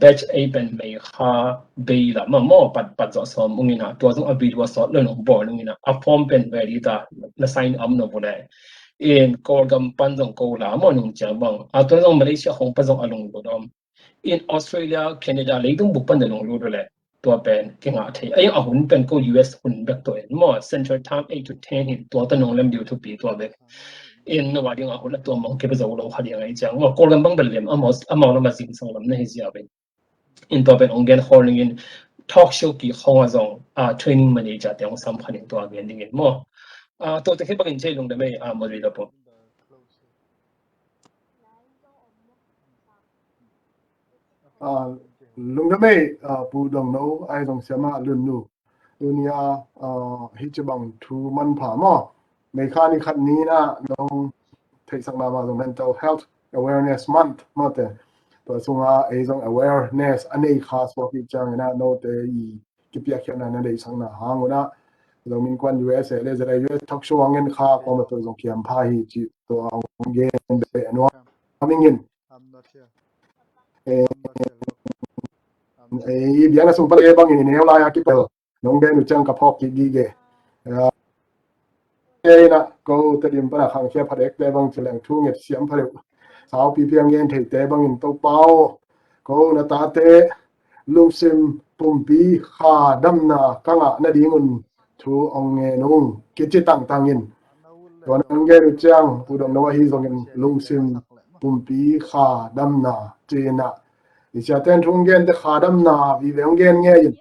batch ei pen May kha bei lam a maw, pat pat zawh sawm ung in a, tua zong a video a sawt lo nong bawl ung in a, a form pen ready ta, na sign up no bu le. In Kawlgam pan zong ko la maw nung ciang bang, a tua zong Malaysia hong pan zong a lunglut om. In Australia, Canada, leitung buk pan na lunglut uh le tua pen kingah thei. A hun pen ko U S hun bek tua in maw, Central Time eight to ten hin tua ta nong lem diu thupi tua bek. In na wa ding a hun a tua mong kipe zo lo kha ding a i ciang maw, Kawlgam bang bel lem, amau lam a zing sang lam na hi zia bek. In tua pen ong gen khol ning in talk show ki khong a zong a training manager te ong sam kha ning tua gen ding in maw. A tua te khit bangin cei lungdam ei a moderator po. Lungdam ei Pu Dong No, ai zong siama lun nu. Tunia hi ci bang thu manpha maw. Meikha ni khat ni na nong theihsak mahmah zong mental health awareness month maw te. Tua sunga ei zong awareness a nei kha suak i ciang ina note i kipiakkhiatna na deihsakna hang una Zomi Innkuan U S A le Z I U S talk show a ngen kha kawm a tua zong kiam pha hi ci tua hong gen beh nuam ing in. Ei biang a sung pan ei bangin i neu lai a kipel nong gen uh ciang ka phawk kik gige. Ei na ko Tedim pan a khangkhia pha dek te bang ci leng thu nget siam pha deuh. Saupi piang ngen thei te bangin Topa aw, ko na tate lungsim pumpi kha damna ka ngah nadingun thu ong ngen ung kici tangtang in. Tua nang gen uh ciang Pu Dong No ahi zongin lungsim pumpi kha damna ci in a, i siaten thu ong gen te kha damna vive ong gen ngei in.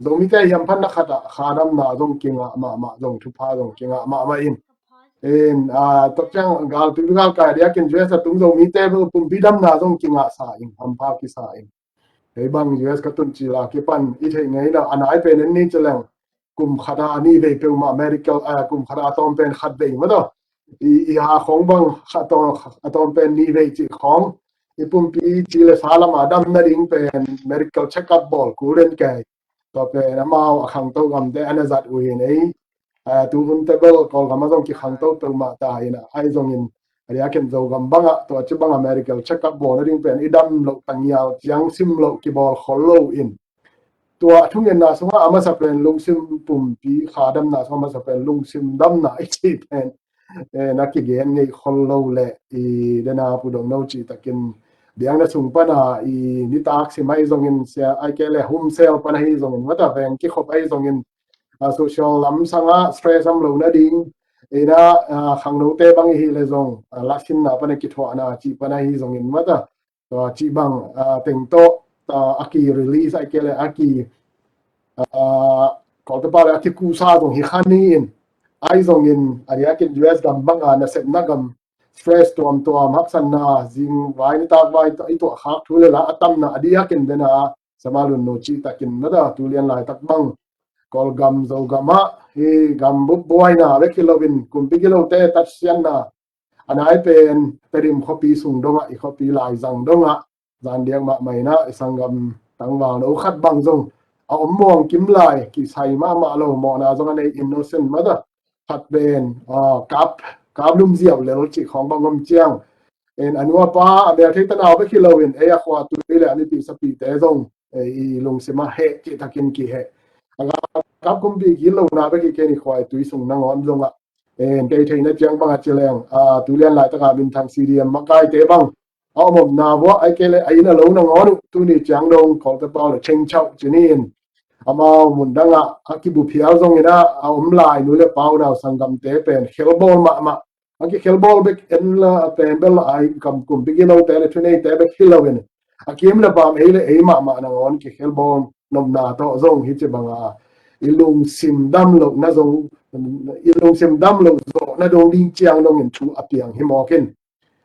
Zomite hiam phan na khat ah kha damna zong kingah mahmah, zong thupha zong kingah mahmah in. In tok ciang galpi galkai diakin U S a tung Zomite bel pumpi damna zong kingah sa in, hampha kisa in. Hei bang U S ka tun ci la kipan i theih ngei na a nai pen en ni ci leng kum khat a ni vei peuhmah medical, kum khat a tawm pen khat vei maw taw. I ha khong bang a tawm pen ni vei cih khong i pumpi ci le sa lam a dam nading pen medical check up bawl kul den kei. Tua pen amau a khangto gamte ana zat uh hi nei. Tu hun te bel Kawlgam a zong kikhangto peuhmah ta hi na, ai zongin Lia ken Zogam bangah tua ci bangah medical check-up bawl nading pen i dam loh tangial ciang sim loh kibawl khol lo in, tua thungetna sungah a masa pen lungsim pumpi kha damna sungah a masa pen lungsim damna i cih pen, eh, na kigen ngei khol lo le i dena pudong no cih takin biakna sung pana i nitak sim ahi zongin, sia ai ke le home cell pana hi zongin, mata veng kikhop ahi zongin, a, social lam sanga stress am lo nading ina, a, khangnote bang i hi le zong, a, lasinna pana kithuahna cih pana hi zongin mata, a, cih bang, a, teng tawh, a, a ki release ai ke le a ki, a, kawlte pau le a kikusa zong hi kha ni in, ai zongin a diakin U S gam banga nasepna gam stress tuamtuam, haksanna, zing vai nitak vai i tuah khak thu le la a tamna a diakin dena sama lun no cih takin mata tulian laitak bang Kawlgam Zogam ah hi gam bup buaina bek hi loin kumpi gilote tatsianna a nai pen Tedim khuapi sung dongah i khuapi laizang dongah zan diak mahmah ina i sanggam tangval no khat bang zong a om muang kim lai kisai mahmah lo mawhna zong a nei innocent mata khat pen, a, kap, kap lum ziau lel cih khawng bang om ciang. En a nuapa a mel thei tanau bek hi loin ei a khua tui le a nipi sapite zong, e, i lungsim a heh cih takin kiheh. A kap kumpi gil lona bek hi ken i khua i tui sung nangawn zongah. En kei theihna ciang bang a ci leng, a, tulian laitaka minthang C D M makaite bang a om omna vua ai ke le a inn a lo nangawn uh tuni ciang dong kawlte pau le chengchauh ci ni in. Amau mundangah a kibuphial zongin a, a om lai nu le pau nau sanggamte pen khelbawl mahmah. A kikhelbawl bek en la a pen bel ai kam kumpi gilote le thuneite bek hi loin a kim le pam ei le ei mahmah nangawn kikhelbawl nopna tawh zong hi ci banga i lungsim dam lohna zong, i lungsim dam loh zawhna dong ding ciang dongin thu a piang hi mawkin.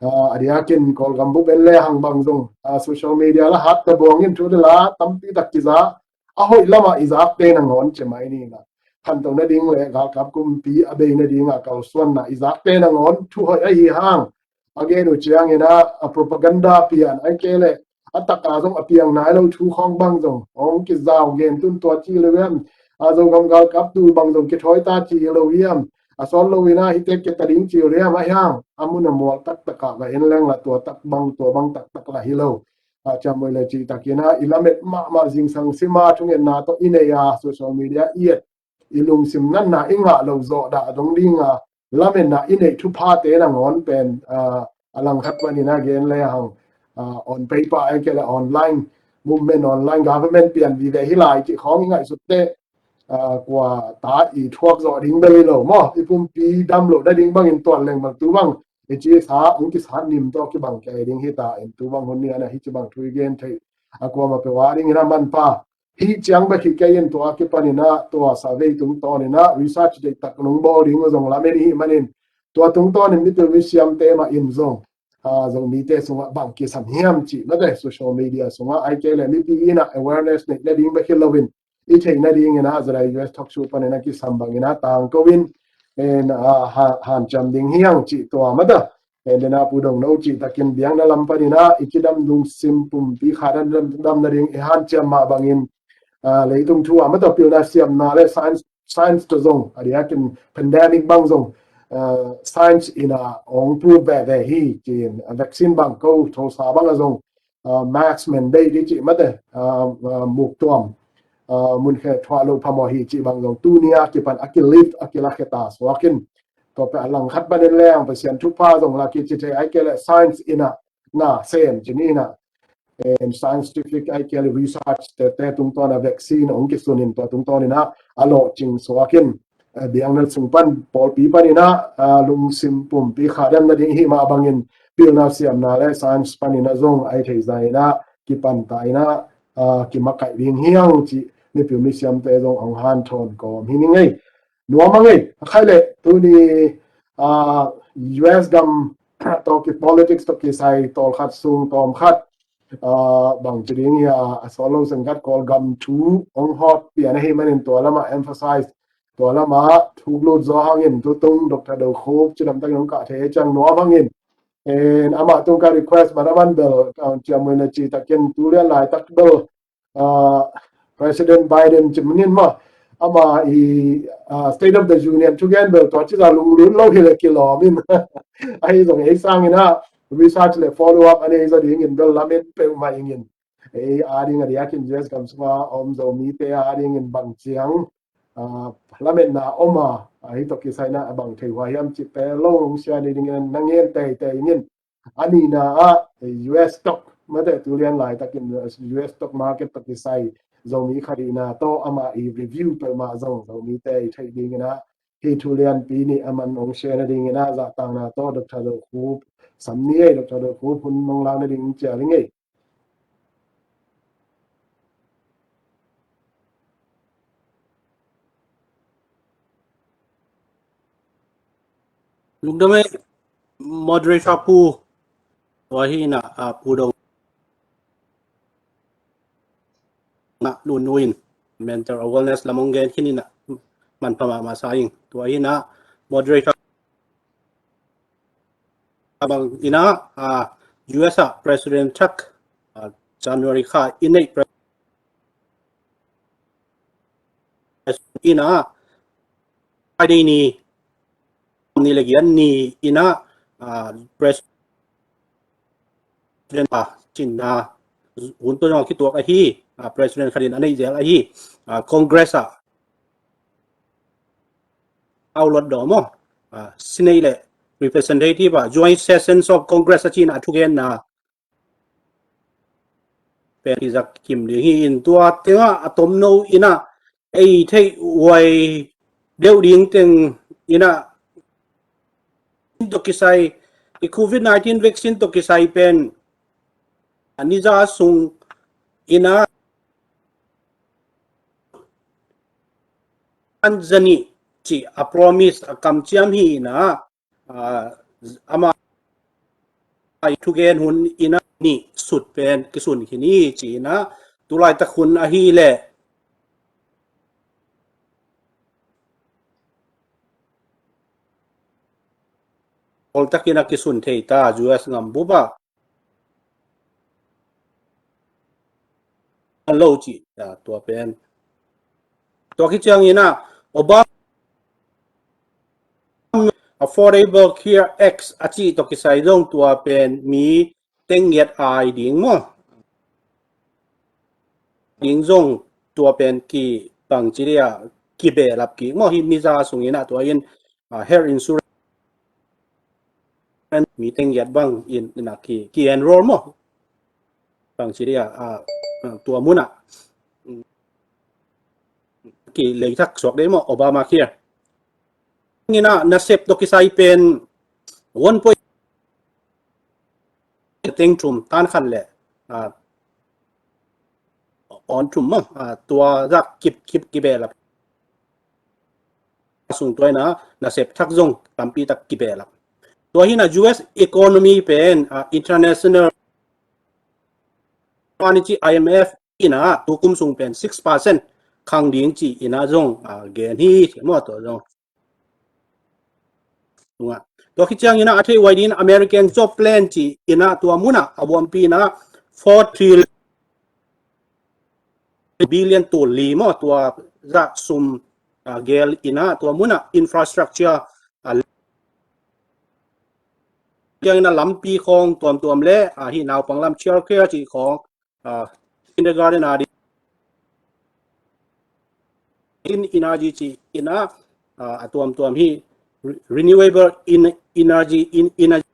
A, a diakin Kawlgam bup en le hang bang zong, a, social media la hat ta buangin thu le la tampi tak kiza a hoih lamah i zakte nangawn ci mai ni na. Khanto nading le galkap kumpi a bei nadinga kalsuanna i zakte nangawn thu hoih ahi hang a gen uh ciangin a, a propaganda pian ai ke le a taka zong a piang nai lo thu khawng bang zong hong kizau gen tun tua ci lo hiam, a Zogam galkap tul bang zong kithawi ta ci lo hiam, a sawt lo ina hite keta ding ci lo hiam a hiang a mun a mual taktakah va en leng la tua tak bang tua bang taktak la hi lo. A ciamui le cih takin a i lamet mahmah zingsang sima thungetna tawh i nei a social media i et i lungsim natna i ngah lo zawh dah dong dinga lametna i neih thuphate nangawn pen, a, a langkhat panin a gen le hang, a, on paper ai ke le online movement, online government pian vive hi lai cih khawng i ngaihsut teh, a, kua ta i thuak zawh ding bel hi lo maw, i pumpi dam loh nading bangin tuan leng bang tu bang i ci sa ong kisat nim tawh kibang kei ding hi ta in tu bang hun ni ana hi ci bang thu i gen thei a kuama pe wa ding ina manpa hi ciang bek hi kei in tua kipanin a tua survey tungtawnin a research deihtak nong bawl ding uh zong lamen i hih manin tua tungtawnin mipil misiamte mah in zong, a, Zomite sungah bang kisam hiam cih mate social media sungah ai ke le mipi ina awareness neih nading bek hi loin i theih nadingin a Zalai U S Talk Show panin a kisam bangin a tangko in, en, a, ha, hanciam ding hiang cih tua mata. En dena pudong no cih takin biakna lam panin a i cidam lungsim pumpi kha dam, dam, dam nading i hanciam mah bangin, a, leitung thu a mata pilna siamna le science, science to zong a diakin pandemic bang zong, a, science ina ong prove veve hi cin a vaccine bang ko thosa bang a zong, a, mask mandate i cih mate, a, a, muktuam, a, munkhe thuah lo phamawh hi cih bang zong tunia kipan a kilift a kilakhe ta suakin. Tua pe a langkhat panin leng Pasian thupha zong la kici thei ai ke le science ina na sem cin ina, em, scientific ai ke le research te, te tungtawn a vaccine ong kisunin tua tungtawn ina a lawhcing suakin. A, biakna sung pan pawlpi panin a, a, lungsim pumpi kha dam nading hi mah bangin pilna siamna le science panin a zong ai thei zain a kipanta ina, a, kimakaih ding hiang cih mipil misiamte zong ong hanthawn kawm hi ni ngei. Nuam a ngei a khai le tuni, a, U S gam tawh ki politics tawh kisai tawlkhat sung tawmkhat, a, bang ci ding hi a, a sawt lo sengkhat Kawlgam thu ong hawt pian ahi manin tua lamah emphasize tua lamah thuk lut zaw hangin tutung Doctor Do Khup cidamtakin hong kah thei ciang nuam hangin. En amah tung ka request man a man bel ka hong ciamui na ci takin tulian laitak bel, a, President Biden ci manin mah, ama i, ah, State of the Union thugen bel tua ci zah lunglut lo hi le kilawm in. Ahi zong ei sangin ah research le follow up a nei zaw dingin bel lamet peuhmah ingin. Ei a ding a diakin U S gam sunga om Zomite a dingin bang ciang, ah, lametna om a, ah, hih tawh kisai in ah a bang thei hua hiam cih pen lo hong share ni dingin na ngen teitei ingin. A nihna ah U S stock, mate, tu lian laitakin U S stock market tawh kisai Zomi khat hihna tawh amah i review peuhmah zong Zomite i theih dingin ah hih thu lianpi nih a man hong share nadingin ah zahtakna tawh Doctor Zo Khup sam ni ei. Doctor Zo Khup hun hong lak nading cial ing ei. Lungdam ei, moderator Pu. Tua hi in ah, ah, Pu Dong na Lun Nu in mental awareness lam hong gen khin in ah manpha mahmah sa ing. Tua hi in ah moderator bang in ah, ah, U S ah President thak, ah, January kha i neih pre-, in ah Friday ni, ni le giat ni in ah, ah, President, ah, cin ah hun tua zong a kituak ahi, ah, President khat in a neih zel ahi, ah, Congress ah, au lot dawm aw, ah, Senate le Representative ah Joint Sessions of Congress a cin ah a thugenna pen i zak kim ding hi in, tua tengah a tomno in ah ei theih huai deuh ding teng in ah tawh kisai, i Covid nineteen vaccine tawh kisai pen a ni za sung in ah an zani ci a promise a kamciam hi in ah, ah, ama i thugen hun in ah nih sut pen kisun khin hi ci in ah, tulaitak hun ahi leh oltak in ah kisun thei ta, U S ngam bup ah. An lo ci, ah, tua pen. Tua khit ciangin ah Obama Affordable Care Act a cih tawh kisai zong tua pen mi teng ngiat ai ding maw? Ding zong tua pen ki bang ci dia kibehlap kik maw? Hih ni za sungin ah tua in, ah, health insurance mi teng ngiat bang in, in ah ki, ki enroll maw? Bang ci dia, ah, ah, tua mun ah ki leithak suak dei maw, Obamacare. In ah nasep tawh kisai pen one point teng thum tan khat le, ah, on thum maw, ah, tua zak kip, kip kibehlap sung tua in ah nasep thak zong tampi tak kibehlap. Tua hi in ah U S economy pen, ah, international pan i ci I M F in ah tukum sung pen six percent khang ding ci in ah zong, ah, gen hi ci maw, tua zong. Tua khit ciangin ah a theih huai dingin American Job Plan ci in ah tua mun ah a buampi in ah four trillion billion tul li maw, tua zah sum, ah, gel in ah tua mun ah infrastructure, ah, ciangin ah lampi khawng tuamtuam le, ah, hih naupang lam childcare cih khawng, ah, kindergarten a ding, in energy cih in ah, ah, a tuamtuam hi re-, renewable in energy, in energy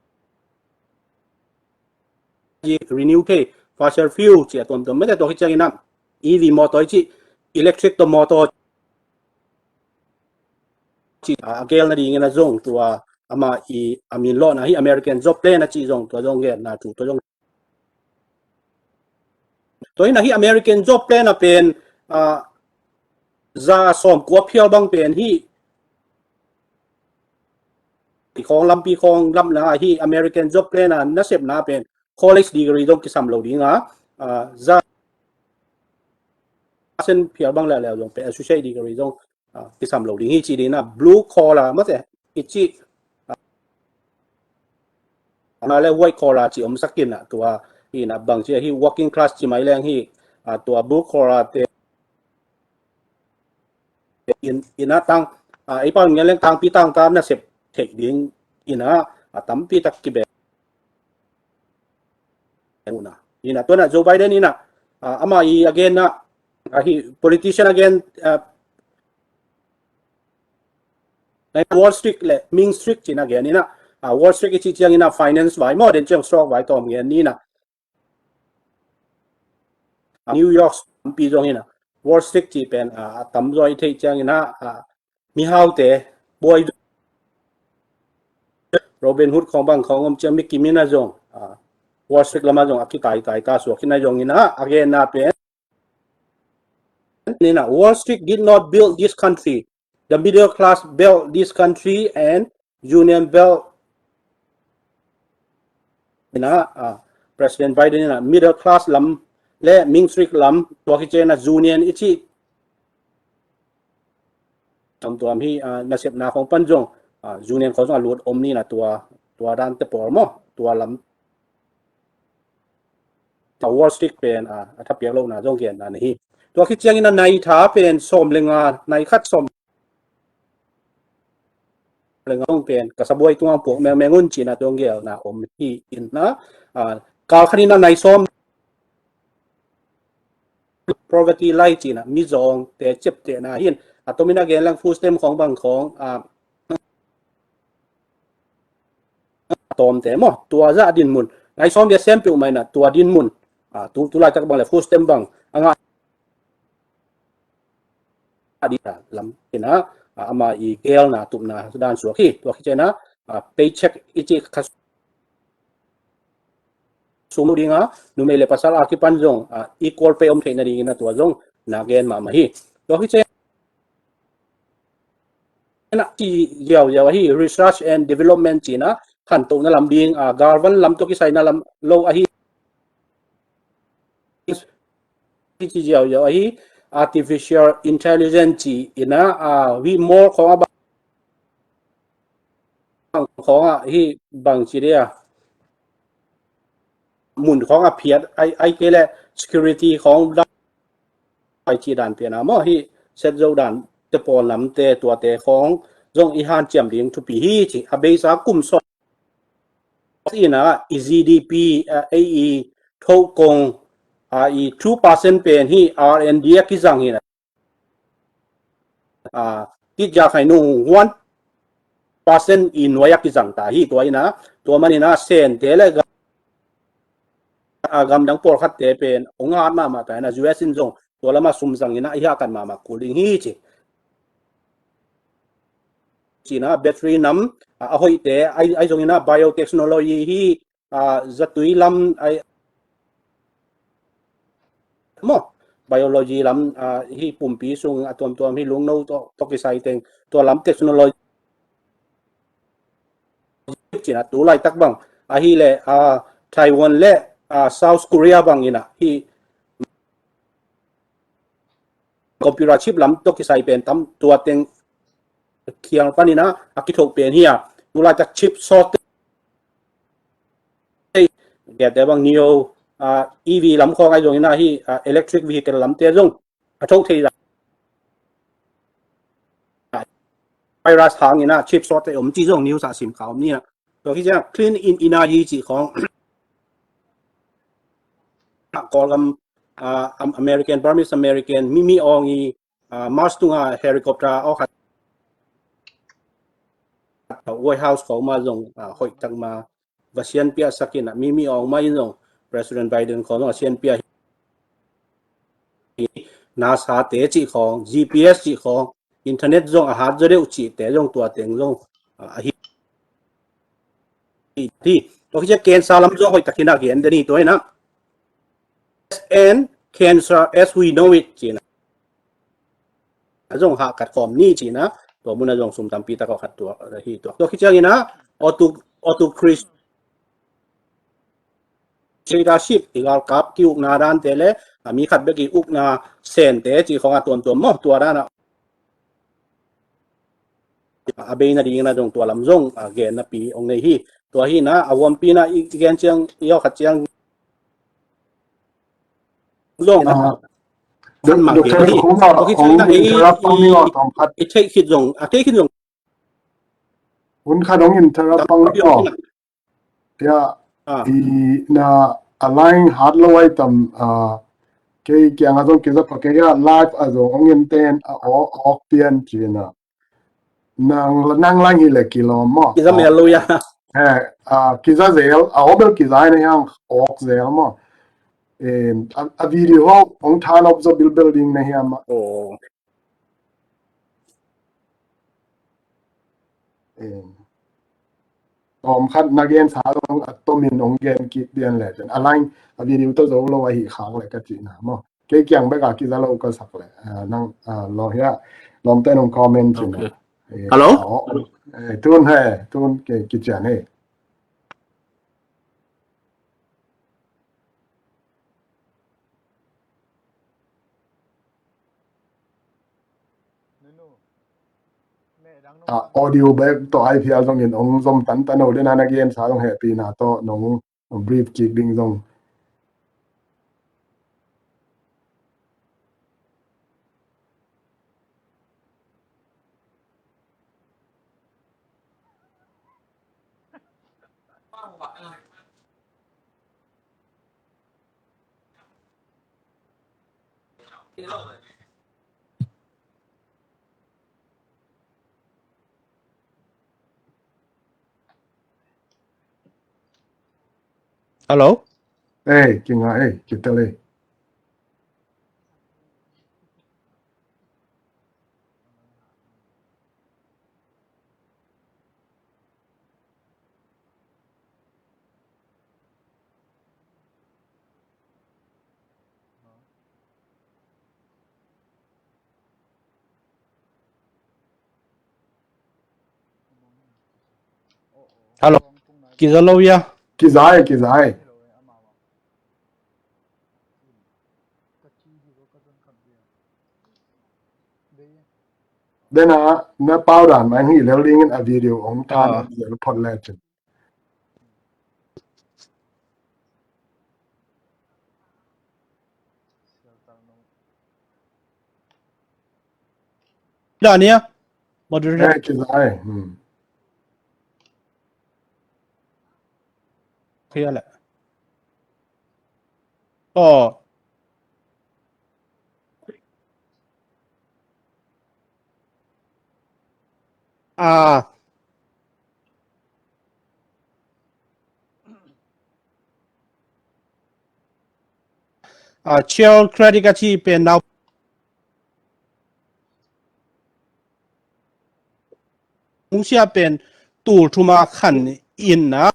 renew thei, fossil fuel ci a tuamtuam mete. Tua khit ciangin ah E V motor ci, electric tawh motor ci, a gel nadingin ah zong tua ama i a min lawhna hi American Job Plan a ci zong tua zong genna thu tua zong. Tua hi in ah hih American Job Plan ah pen, ah, za sawmkua phial bang pen hih i khawng lampi khawng lamna ah hih American Job Plan ah nasepna pen college degree zong kisam lo ding a, ah, za sen phial bang leuleu zong pen associate degree zong, ah, kisam lo ding hi ci ding in ah blue collar mate i ci, ah, na le white collar ci omsak in ah tua hi in ah bang ci a hih working class ci mai leng hih, ah, tua blue collar te in, in a tang, a, ei pau ngen leng tangpi tangta nasep theih ding in a, a tampi tak kibe. Ina, ina tuana Joe Biden ina, a, ama i again na, a, hi politician again, a, Wall Street le Ming Street cina again ina, a, Wall Street i ci ciang ina finance vai mo, den ciang stock vai tom again ina. New York pi zong ina Wall Street ci pen, a, a tam zoi thei ciang ina, a, mihaute buai Robin Hood khong bang khong om ciang mi kimina zong, a, Wall Street lama zong a kitai tai ta suak ina zong ina again na pen ina Wall Street did not build this country. The middle class built this country and union built ina, a, President Biden ina middle class lam le Ming Street lam tua ki cena union i ci tuamtuam hi, a, nasepna khong pan zong, a, union khong zong a lut om ni na tua, tua dan te por mo, tua lam. A Wall Street pen, a, a thapiak lo na zong gen na hi. Tua ki ciang ina nai tha pen som le nga, nai khat som le nga zong pen, ka sabuai tunga puak meng meng un cina tuang gel na om hi ina, a, kal khat ina nai som poverty lai cina, mizawngte ciaptehna hin, a tomin a gen lang food stamp khong bang khong, a, tawmte maw, tua zah dinmun. Nai sawm bia sem peuh mai na, tua dinmun. A, tu, tu laitak bang le food stamp bang. A ngah a di lam ina, a, ama i gelna tupna dan suak hi. Tua khi cena, a, paycheck i ci kha sum dinga, numei le pasal a kipan zong, a, equal pay om theihna dingina tua zong, na gen mahmah hi. Tua khi cena, na ci ziau ziau ahi, research and development cina, khantohna lam ding, a, galvan lam tawh kisaina lam lo ahi. Ci ziau ziau ahi, artificial intelligence ci ina, a, hi mall khong a bang khong a hi bang ci dia. Mun khong a phiat, ai, ai ke le security khong da ai ci dan pian a maw hi set zo dan te pawl namte tuate khong zong i hanciam ding thupi hi ci. A beisa kum sawm ina i G D P, a, ei i thokong, a, i two percent pen hi R and D a kizang hi na. A, ti ja khai nung one percent i nuai a kizang ta hi tua ina, tua man ina Sente le ga-, a, gamdang pawlkhatte pen ong hat mahmah ta ina U S in zong tua lama sumzang ina i hakan mahmah kul ding hi ci. Cina battery nam, a, a hoihte, ai, ai zong ina biotechnology hi, a, zatui lam, ai, maw, biology lam, a, hi pumpi sung a tuamtuam hi lungno tawh, tawh kisai teng, tua lam technology cina tu laitak bang, ahi le, a, Taiwan le, a, South Korea bang ina, hi computer chip lam tawh kisai pen tam tua teng khiang pan ina, a kithoh pen hi a, tu laitak chip sawt te, gete bang nio, a, E V lam khong ai zong ina hi, a, electric vehicle lam te zong a thoh thei la. Virus hang ina chip sawt te om ci zong news a sim kha om ni a. Tua khi ciang clean in energy ci khong. Kawlgam, a, Am-, American, Burmese American, Mimi Aung i, a, Mars tunga helicopter aw khat. White House khong ma zong, a, hoih tak ma va sianpia sakin a Mimi Aung ma in zong President Biden khong zong a sianpia hi. NASA te ci khong, G P S ci khong, internet zong a hat zaw deuh cihte zong tua teng zong, a, ahi. Hi, tua khi ciang cancer lam zong hoih takin a gen den hi tua ina. And cancer as we know it cina. A zong hah kat khawm ni cina, tua muna zong sum tampi tak a khat tua, hi tua. Tua khi ciang ina, auto, auto Chris dictatorship, i galkap kiukna dante le, a mi khat bek i ukna sente ci khong a tuamtuam maw, tua dan a. A beina dingin a zong tua lam zong, a, gen napi ong nei hi. Tua hi na, a huampi na i, i gen ciang, i aw khat ciang zong. A, Dok-, Doctor Khuma, hong interrupt pang ni aw, tawm khat. I take it zong, a take it zong. Hun khat hong interrupt pang ni aw. Ya, i na a line hat lo ai tam, a, kei kiang a zong kiza pha kei a, live a zong hong in ten a awk, awk pian ci na. Nang, nang lang hi le kilawm maw. Kiza mel lo ya. He, a, kiza zel, a awk bel kiza hi na hiang awk zel maw. Em, a, a video ho, hong than op zo bilbel ding na hiam maw. Oh. Em. Tawm khat na gensa zong a tomin hong gen kik pian le cin. A line, a video tawh zo lo ahi khak le ka cihna maw. Kei kiang bek a kiza lo ka sak le. A, nang, a, lawm hia, lawmte nong comment cin. Okay. Eh, hello? Aw, eh, tun he, tun ke kician he. A, audio bek tawh ai phial zongin hong zom tantan o, den a na gensa zong hehpihna tawh nong brief kik ding zong. Hello? Ei, kinga ei, kitel ei. Hello. Kiza lo ya. Kiza e, kiza e. Dena na pau dan mai hi lel dingin a video ong tan. Ah. Zel phot le cin. Dania. Moderator. Eh, kiza e. Hmm. Khia le. Oh. Ah. Ah, Child Credit a ci pen nau. Hong sia pen tul thum a khan in a.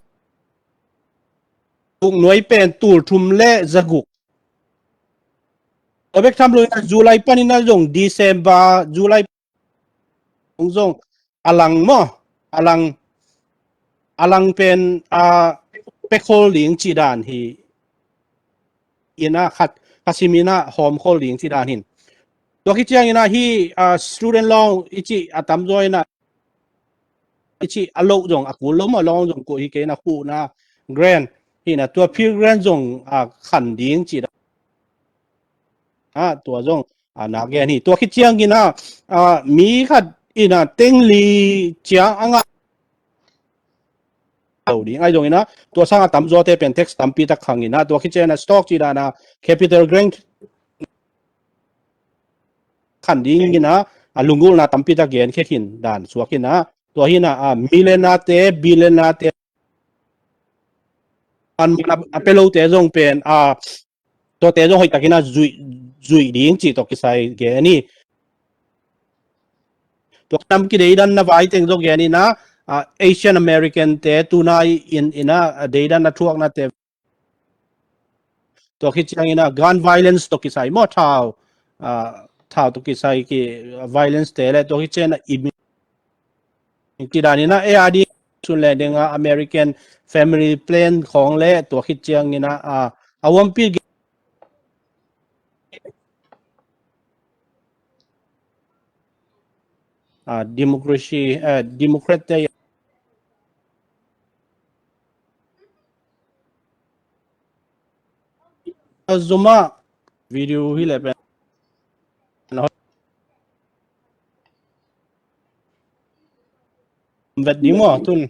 Uk nuai pen tul thum le zaguk. Tua bek tham lo in a July panin a zong December, July zong a lang maw, a lang, a lang pen, a, pek khol ding ci dan hi. In a khat, khasim in a hawm khol ding ci dan hin. Tua khit ciangin a hi, a, student loan i ci a tamzaw in a, i ci a lo zong a kul lo maw, loan zong kul hi kei in a khuhna grant hi in a tua Pell Grant zong, a, khan ding ci dan. A, tua zong, a, na gen hi. Tua khit ciangin a, a, mi khat in a teng li ciang a ngah lo ding. Ai zongin a, tua sang a tamzawte pen tax tampi tak khang in a, tua khit ciangin a stock ci dan a capital grant khan ding in a, a lunggulhna tampi tak gen khia khin dan suak in a, tua hi in a, a, millionaire te, billionaire te, an a, a pia lote zong pen, a, tuate zong hoih takin a zuih, zuih ding cih tawh kisai gen hi. Tua nam kideidanna vai teng zong gen in a, a, Asian American te tunai in, in a, a, deidanna thuaknate. Tua khit ciangin a gun violence tawh kisai maw, thau, a, thau tawh kisai ki, a, violence te le tua khit ciangin a imi Ti dan in a, eh, a ding sun le ding a American Family Plan khawng le tua khit ciangin a, a, a huampi ge-, a, democracy, eh, Democrat te a zuma video hi le pen. vet ding maw tun.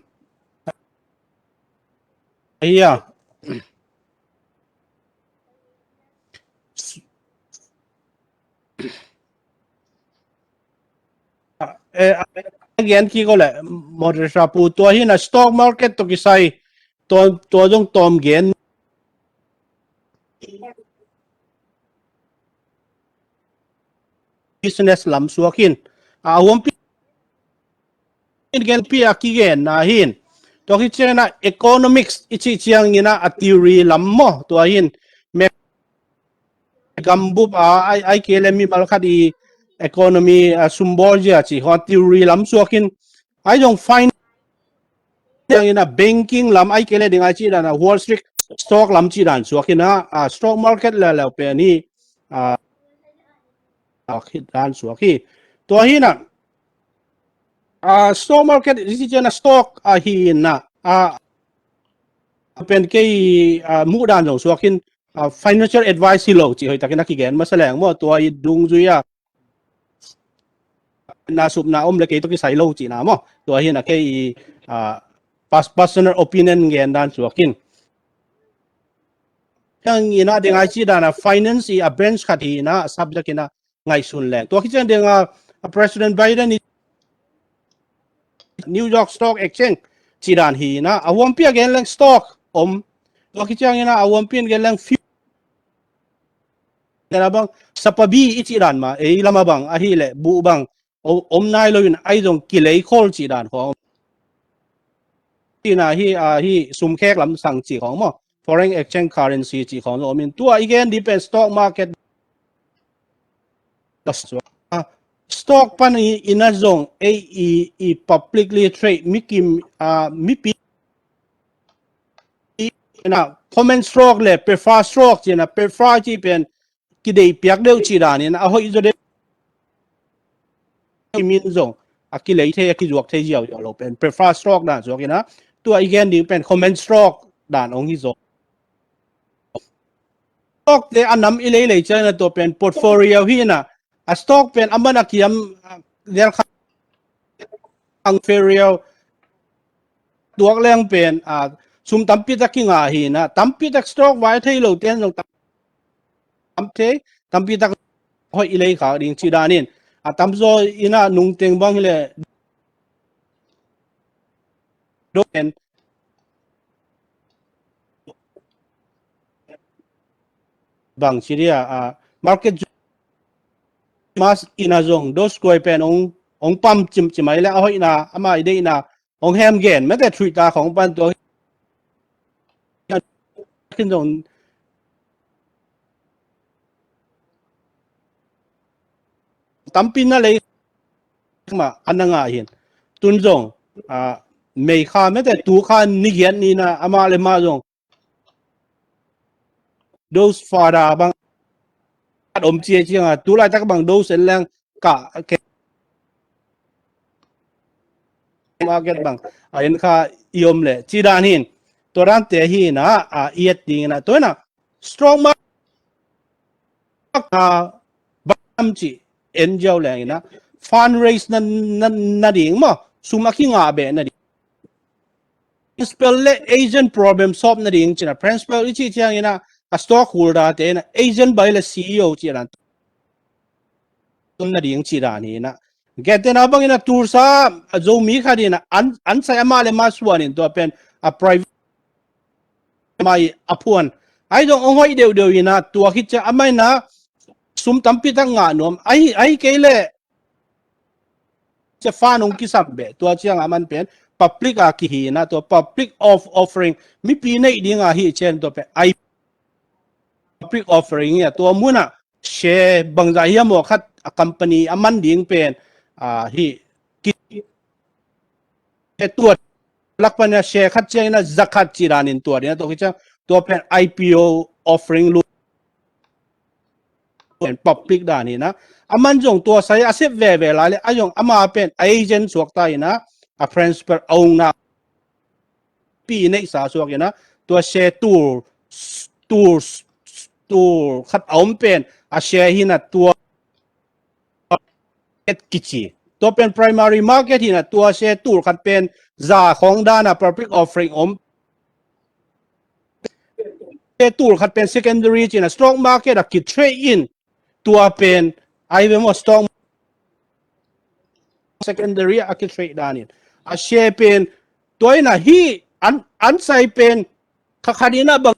Ahi a. Eh, gen kik o le, moderator pu, tua hi na stock market tawh kisai, tua, tua zong tawm gen. Business lam suak in. A huampi in gen pi a kigen na hin. Tua hi ciangin a economics i cih ciangin a theory lam maw. Tua hin. Me gambup a, ai, ai kei le mimal khat i economy a sumbawl zia ci. Hua theory lam suak in. Ai zong fine ciangin a banking lam ai kei le ding ai ci dan a Wall Street stock lam ci dan suak in a, a stock market le le pen hi a, a khit dan suak hi. Tua hi na a stock market i ci ciang a stock a hi na a pen kei a muh dan zong suak in a financial advice hi lo ci hoi takin a kigen masa leng maw tua i dungzui a na supna om le kei tawh kisai lo cihna maw. Tua hi na kei i a, personal opinion gen dan suak in. Ciangin a ding ai ci dan a finance i a branch khat hi na subject in a ngaihsun leng. Tua hi ciang ding a, a President Biden i New York Stock Exchange ci dan hi na a huampi a gen leng stock om. Tua hi ciangin a huampi a gen leng fi- Tena bang, sapabi i cih dan ma, ei lama bang, ahi le, bu bang, om nai lo in, ai zong kilei khol cih dan khong. Tina hi, a hi, sumkhek lam sang cih khong maw, foreign exchange currency cih khong zong om in, tua i gen di pen stock market. Stock pan i, i na zong, ei i, i publicly trade, mi kim, a, mi pi, na common stock le preferred stock cih na preferred cih pen kidei piak deuh cih dan in a hoih zaw deuh min zong a kilei thei a kizuak thei ziau ziau lo pen preferred stock dan zuak in a tua i gen ding pen common stock dan ong hi zaw. Stock te a nam i lei lei ciang in a tua pen portfolio hi in a a stock pen a man a kiam zel kha ang feriau tuak leng pen a sum tampi tak kinga hi na tampi tak stock vai thei lo ten zong tam thei tampi tak hoih i lei kha ding ci dan in a tam zaw in a nung teng bang hi le do pen bang ci dia a market mas ina zong do skuai pen ong ong pam cim cim ai le a hoihna ama i deihna ong hem gen mete thuih ta khong pan tua kin zong tampi na lei ma an na ngah hin tun zong a mei kha mete tu kha ni giat ni na ama le ma zong dose fada bang at om cia cianga tulai tak bang dose en leng ka ke market bang a en kha i om le ci dan hin tua dan te hi na a iet ding na tua na strong market a bam ci en jau leng ina fundraise na na na ding ma sum a kinga be na ding principal le agent problem solve na ding cina principal i ci ciang ina a stockholder te ina agent bai le C E O cina tun na ding ci dan hi na gete na bang ina tulsa a Zomi kha ding na an an sai ama le ma suan in tua pen a private mai a phuan ai dong ong hoih deuh deuh ina tua hi cia amai na sum tampi tak ngah nuam ai ai kei le cia fa nong kisam be tua ciang a man pen public a kihi na tua public of offering mipi neih ding a hi cian tua pen ai public offering a tua muna share bangza hiam aw khat a company a man ding pen a hi ki tua lak pan a share khat ciang ina zakhat ci dan in tua ding a tua ki ciang tua pen I P O offering lu pen public dan hi na a man zong tua sai a sep veve lai le a zong ama pen a agent suak ta hi na a principal owner pi neih sa suak hi na tua share tool tool tool khat a om pen a share hi na tua et kici Tua pen primary market hi-in ah, tua share tul khat pen za khawng dan a public offering om. Share tul khat pen secondary ci-in ah, stock market ah ki-trade in. Tua pen ai ve maw, stock secondary ah ki-trade dan in. A share pen tua in ah, hih an, an sai pen kha khat in ah bang,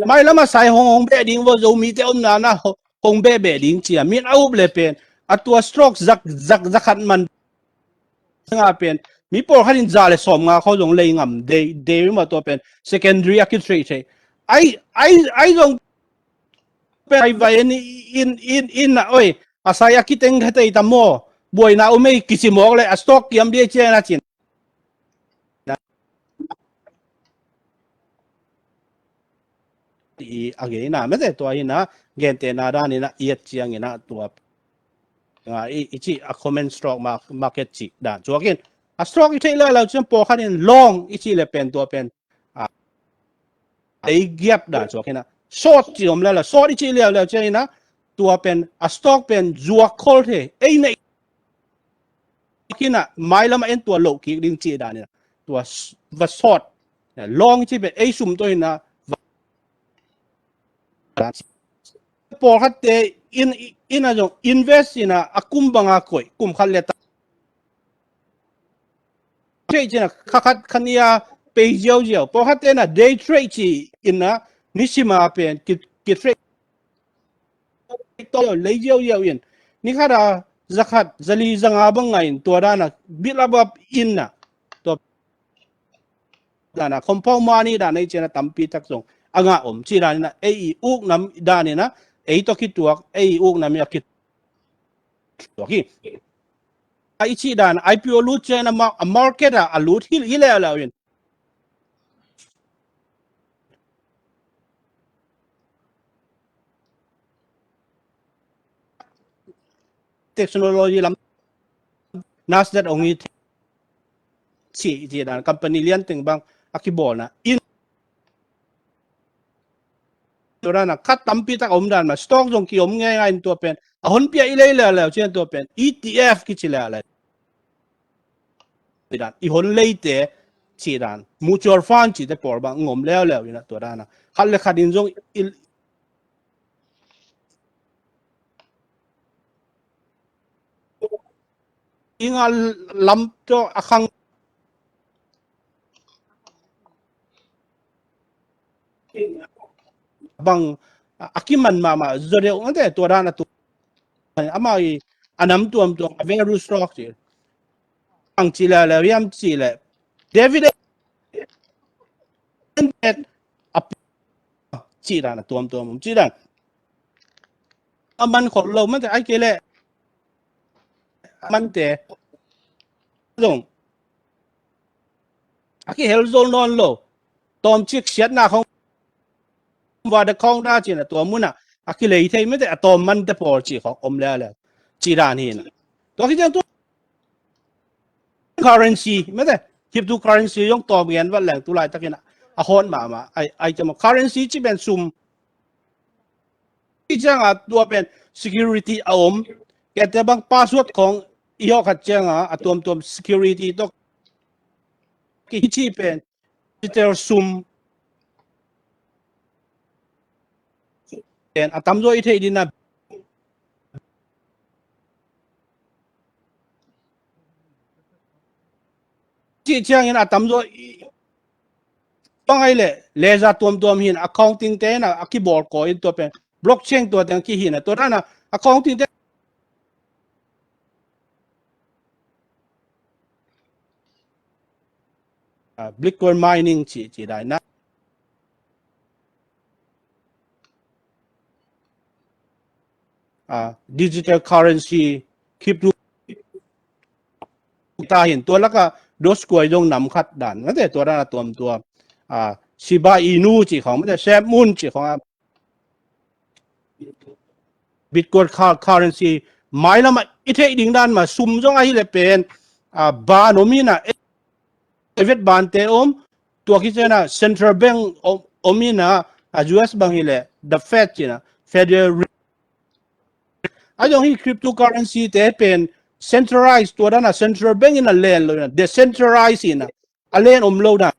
mailam ah sai hong hong beh ding, vua Zomite omna na hong, hong beh beh ding ci-a min a up le pen, a tua stock za, za, za khat man nga pen, mi pawlkhat in za le sawmnga khawng zong lei ngam dei, dei maw, tua pen secondary ah ki-trade thei. Ai, ai, ai zong pen ai vai in, in, in, in na, oi, a sai a kiteng kha tei ta maw, buaina om ei kici mawk le, a stock kiam dih ciang a cin. I a gei na mete, tua hi-in ah, gentehna dan in ah i et ciangin ah tua, a, i, i cih a common stock mar-, market cih dan suak in, a stock i theih leuleu ciang pawlkhat in long i cih le pen tua pen, a, ei giap dan suak in ah, short cih om leuleu, short i cih leuleu ciangin ah, tua pen a stock pen zuak khol thei, ei na hi-in ah, mailam ah en tua loh kik ding cih dan in ah, tua s-, va short, long cih pen ei sum tawh hi-in ah, va, pawlkhatte in, in ah zong invest in ah, a kum bang a koih, kum khat le ta trade ci-in ah, kha khat kha nih a pei ziauziau. Pawlkhatte in ah day trade ci-in ah, nisim a pen ki, ki-trade tawh lei ziauziau in, ni khat a za khat, za li, za nga bang ngah in, tua dan a build up in ah, tua dan a compound money dan a i ciang a tampi tak zong a ngah om. Cih dan in ah, ei i uk nam dan in ah, ei tawh kituak, ei i uk nam i a kituak hi. A i cih dan, I P O lut ciang a ma-, a market ah a lut hi, hi leuleu in. Technology lam, Nasdaq ong i cih, cih dan, company lian teng bang a kibawlna in, tua dan a khat tampi tak a om dan mah, stock zong ki-om ngeingai in, tua pen a honpi a i lei leuleu ciang tua pen E T F kici leuleu. Cih dan, i hon leite cih dan, mutual fund cihte pawl bang ong om leuleu in ah, tua dan a khat le khat in zong i, i nga lam tawh a khang bang a, a kiman mahmah zaw deuh mate, tua dan a tu. Amau i a nam tuamtuam a value stock ci. Ang ci leuleu hiam cih leh, David a cih dan a tuamtuam om, cih dan a man khol lo mate, ai kei leh a mante zong a kihel zo nawn lo. Tawmcik siatna khawng, vada khawng da ci-in ah, tua mun ah a kilei thei mate, a tawm mante pawl cih khawng om leuleu, cih dan hi-in ah. Tua khit ciang tu currency mate, cryptocurrency zong tawm gen vat leng, tu laitakin ah a hot mahmah ai, ai cih maw, currency cih pen sum i ciang a, tua pen security a om. Kete bang password khawng i hawh khat ciang a, a tuamtuam security tawh ki, cih pen digital sum pen a tamzaw i theih ding a, cih ciangin a tamzaw i, bang ai leh, ledger tuamtuam hi-in, accounting te in ah a kibawl kawm in, tua pen blockchain tua teng kihi-in ah, tua dan a accounting te, ah, Bitcoin mining ci, ci dan a, ah, digital currency, crypto ta hi-in, tua lak ah Dogecoin zong nam khat dan mate, tua dan a tuamtuam, ah, Shiba Inu cih khawng mate, Shep Moon cih khawng a, Bitcoin cu-, currency, mailam ah i theih ding dan mah, sum zong ahih leh pen, ah, bond om in ah, private bond te om, tua khit ciang a central bank om, om in ah, a U S bang hi leh the Fed ci-in ah, Federal Re-, A zong hi cryptocurrency te pen centralized, tua dan a central bank in a len lo in a, decentralized in a, a len om lo dan.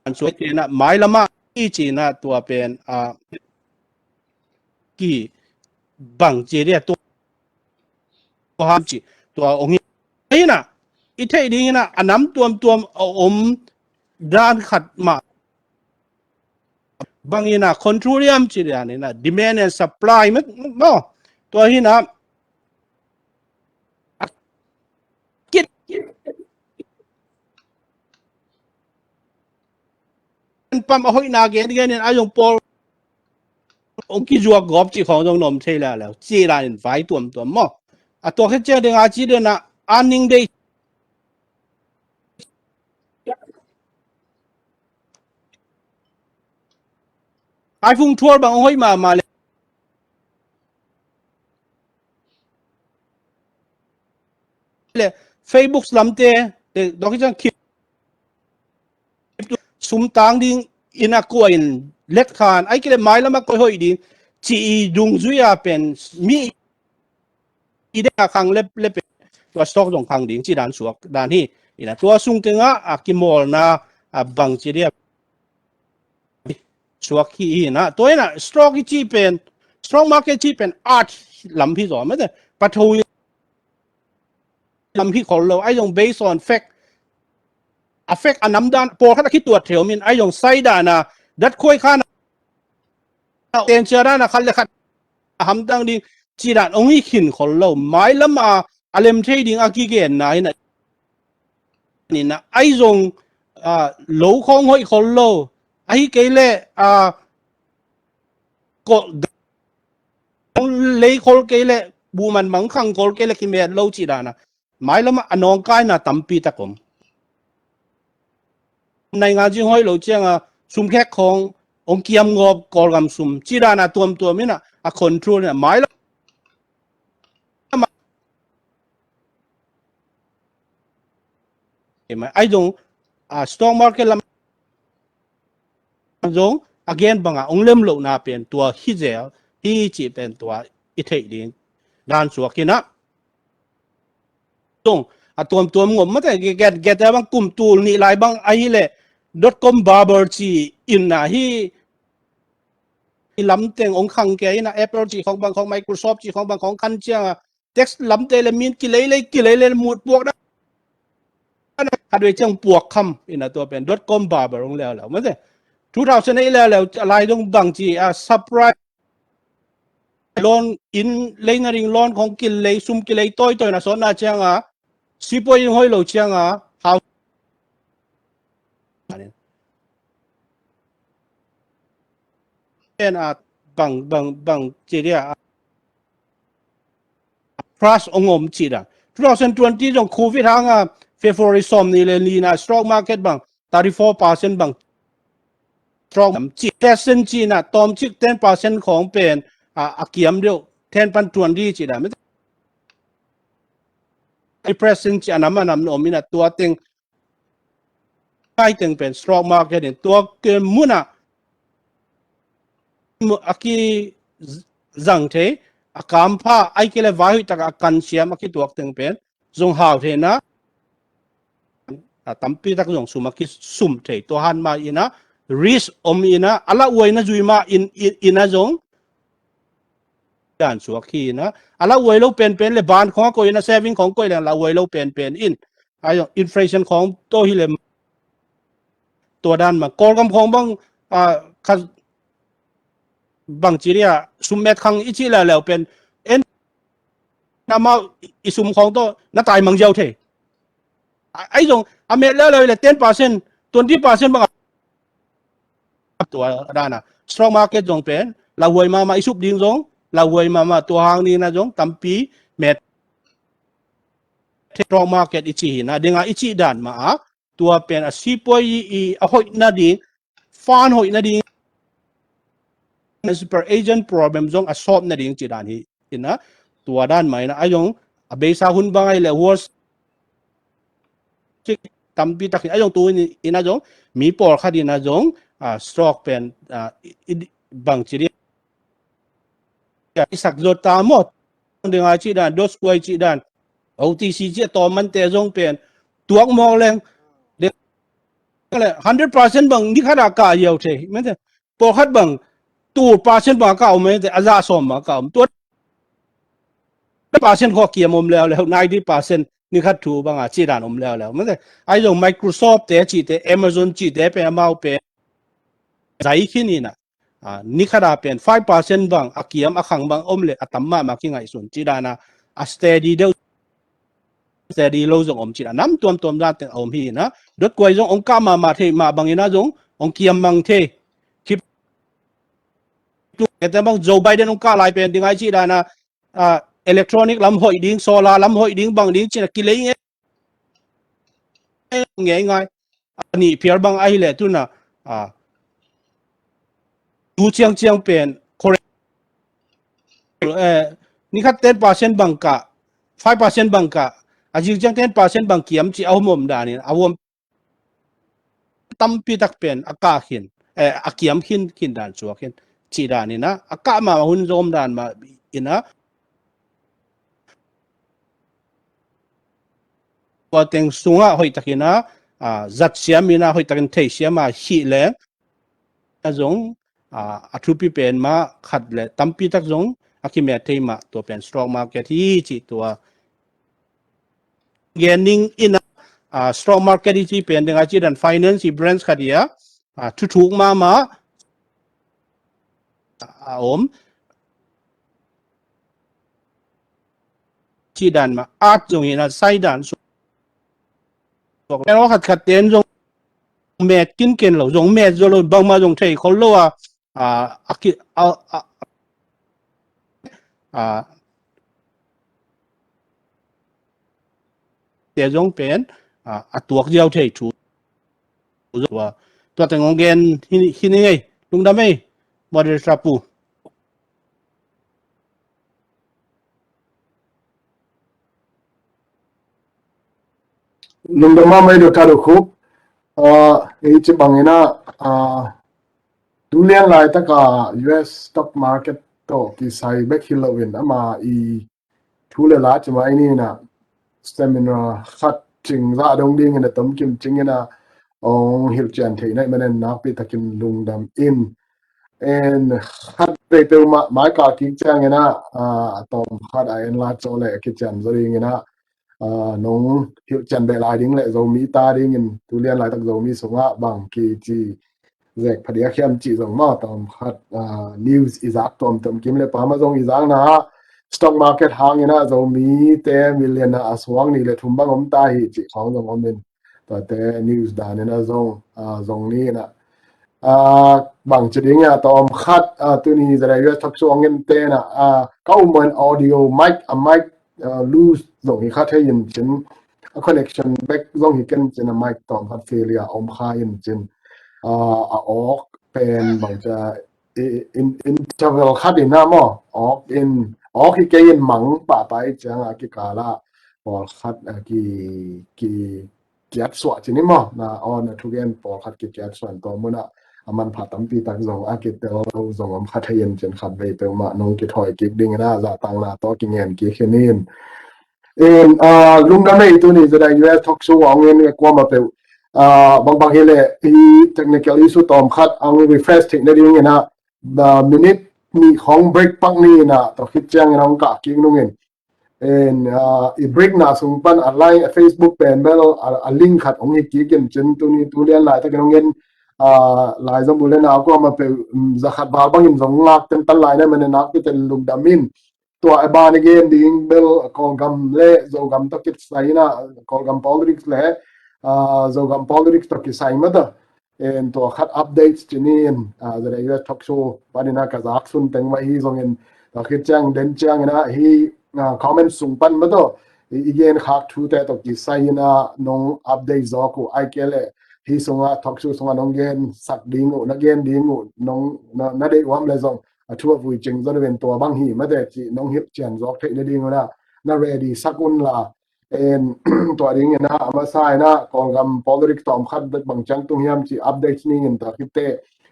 An suai te na mailama i ci na tua pen a ki bang ci dia tua ham ci tua ong hi na i theih ding in a a nam tuamtuam a om dan khat mah bang in a control hiam ci dan in a demand and supply maw. Tua hi na a kit pam a hoih na gen gen in a zong pawl ong kizuak gawp ci khong zong nom thei la leu ci dan in vai tuamtuam maw. A tua khe ciang ding a ci den a earning day iPhone twelve bang hoih mahmah le le Facebook lamte le dok hi ciang khip sum tang ding in a kua in let khan ai kile mailama koi hoih ding ci i dungzui a pen mi i dek a khang lep lep tua stock zong khang ding ci dan suak dan hi. Ina tua sung tenga a kimawlna a bang ci dia suak hi hi na. Tua ina stock i ci pen, stock market ci pen art lam hi zaw mate. Patho lam hi khol lo ai zong based on fact. A fact a nam dan pawlkhat a khituat theu min ai zong sai dan a dat khuai khan a tencia dan a khat le khat a hamtang ding ci dan ong hi khin khol lo. Mailam a a lem thei ding a kigenna hi na. Ni na ai zong a lo khong hoih khol lo. Ahi kei le a ko lei khol kei le buman mangkhang khol kei le kimet lo ci dan a mailam a nawngkaina tampi tak om. Nai nga zing hoih lo ciang a sum khek khong ong kiam ngawp Kawlgam sum ci dan a tuamtuam in a a control in a mailam ai zong a stock market lam zong a gen banga ong lem lohna pen tua hi zel hi ci pen tua i theih ding dan suak hi na. Zong a tuamtuam ngom mate get get bang kum tul nih lai bang ahi le dot com bubble ci in na hi. I lam teng ong khang kia in a Apple ci khong bang khong Microsoft ci khong bang khong khan ciang a text lamte le min kilei lei kilei le mut puak na khat vei ciang puak kham in a tua pen dot com bubble ong leu leu mate. Two thousand eight leu leu a lai dong bang ci a subprime loan in lei na ring loan khong kilei sum kilei toi toi na sawt na ciang a sipuai ing hoih lo ciang a hau pen a bang bang bang ci dia a crash ong om ci da. Two thousand twenty zong covid hang a February sawm ni le ni na stock market bang thirty four percent bang strong ci percent ci na tom cik ten percent khong pen a a kiam deuh ten pan twenty ci da. Percent ci a nam a nam na om in a tua teng kai teng pen stock market in tua ke mun a a ki zang thei a kampha ai kile vai hoih tak a kan siam a kituak teng pen zong hau thei na a tampi tak zong sum a ki sum thei tua han ma in a risk om in a a la uai na zui ma in in a zong dan suak hi na a la uai lo pen pen le ban khong a koi na saving khong koi le la uai lo pen pen in ai zong inflation khong to hi le tua dan ma Kawlgam khong bang a kha bang ci dia sum met khang i ci leu leu pen en na mau i sum khong to na tai mang ziau thei. Ai zong a met leu leu le ten percent twenty percent bang tua dan a stock market zong pen la huai mama i sup ding zong la huai mama tua hang ni na zong tampi met stock market i ci hi na dinga i ci dan ma a tua pen a sipuai i a hoih na ding fan hoih na ding super agent problem zong a sawp na ding ci dan hi ina tua dan mai na a zong a beisa hun bang ai le worst cik tampi tak hi a zong tu ina zong mi pawl khat ina zong a stock pen a bang ci di i sak zot ta mot ding a cih dan, Dogecoin cih dan, O T C cih a tawm mante zong pen tuak mawk leng, ding le hundred percent bang ni khat a kah ziau thei. Mante, pawlkhat bang two percent bang a kah om, mante, a za sawm bang a kah om. Tua percent khawng kiam om leuleu, ninety percent ni khat thu bang a cih dan om leuleu. Mante, ahi zong Microsoft te cihte, Amazon cihte pen amau pen zai khin ina, a, ni khat a pen five percent bang a kiam a khang bang om le a tam mahmah kingaihsun cih dan a, a steady deuh, steady lo zong om cih dan a, nam tuamtuam dan teng a om hi ina, Dogecoin zong ong kah mahmah thei mah bang ina zong ong kiam mang thei. Crypto te bang Joe Biden ong kah lai pen ding a cih dan a, a, electronic lam hoih ding, solar lam hoih ding, bang ding cih na kilei nge ngei ngai. A nih phial bang ahi le tuna, a, tu ciangciang pen, correct, eh, ni khat ten percent bang kah, five percent bang kah, a zing ciang ten percent bang kiam cih a om om dan in, a om tampi tak pen a kah khin, eh, a kiam khin, khin dan suak khin cih dan ina, a kah mah hun zong om dan mah ina, tua teng sungah hoih takin a, a, zat siam ina, hoih takin thei siam a hih leng a zong, a, a thupi pen mah khat le tampi tak zong a kimet thei mah tua pen stock market hi cih tua. Gen ning ina, a, stock market hi cih pen ding a cih dan finance hi branch khat hi a, a, thuthuk mahmah a om. Cih dan mah, art zong hi na, sai dan suak. Khat khat ten zong met kinken lo, zong met zo lo, bangmah zong thei khol lo a, a, a ki, a, a, a, te zong pen, a, a tuak ziau thei thu. Tua, tua teng ong gen hi, hi ni ngei, lungdam ei, moderator pu. Lungdam mahmah ei, Doctor Dokhup. Ah, ei ci bang ina, ah, tu lian laitaka U S stock market tawh kisai bek hi loin ama i thu le la ci mai ni ina seminar khat cing zah dong ding ina tomkim cing ina ong hilhcian theih na i manin nakpi takin lungdam in. En khat vei peuhmah mai kal kik ciang ina, ah, a tawm khat a en la caw le a kician zaw ding ina, ah, nong hilhcian beh lai ding le Zomi ta dingin tu lian laitak Zomi sungah bang kici zek phadiak hiam cih zong mah tawm khat, ah, news i zak tuamtuam kim le pama zong i zakna ah stock market hang ina Zomi te million a suang nih le thum bang om ta hi cih khawng zong om in tuate news dan ina zong, ah, zong ni ina, ah, bang ci ding a tawm khat, ah, tuni zara U S talk show ong en te ina, ah, ka um in audio mic, a mic, ah, loose zong hi kha thei in cin a connection bek zong hi ken cin a mic tawm khat failure om kha in cin, ah, a awk pen bang ca i, in, interval khat ina maw awk in, awk hi kei in mang pahpah i ciang a kikala pawlkhat, ah, ki, ki kiat suah ci ni maw, na aw na thugen pawlkhat kikiat suah in tua munah a manpha tampi tak zong a kitel lo zong om kha thei in cin khat vei peuhmah nong kithawi kik ding ina zahtangna tawh kingen kik hi nin. In, ah, lungdam ei tuni zara U S talk show ong en kuamah peuh, ah, bangbang hi le hi technical issue tawm khat ong refresh theih na ding ina, ah, minute nih khawng break pak ni ina tawh khit ciang ina ong kah kik nungin. En, ah, i break na sung pan a live, a Facebook pen bel a, a link khat ong hi kik in cin tuni tu lian laitakin ong en, ah, lai zong u le nau kuamah peuh, um, za khat val bangin zong ngak tentan lai na i manin nakpi ten lungdam in. Tua a ban i gen ding bel Kawlgam le Zogam tawh kisai ina, Kawlgam politics le, ah, Zogam politics tawh kisai mah tawh. En tua khat updates ci ni in, ah, zara U S talk show pan ina ka zak sun teng mah hi zongin, tua khit ciang den ciang ina hi, ah, comment sung pan mah tawh i, i gen khak thute tawh kisai ina nong update zawk uh ai kei le hi sungah talk show sungah nong gen sak ding uh, na gen ding uh, nong na, na deih uam le zong a thu a vui cing zon ven tua bang hi mate ci nong hilhcian zawk theih na ding ina na ready sak un la. En, tua ding ina a masa ina Kawlgam politics tawm khat bek bang ciang tung hiam ci update ni in ta khit te,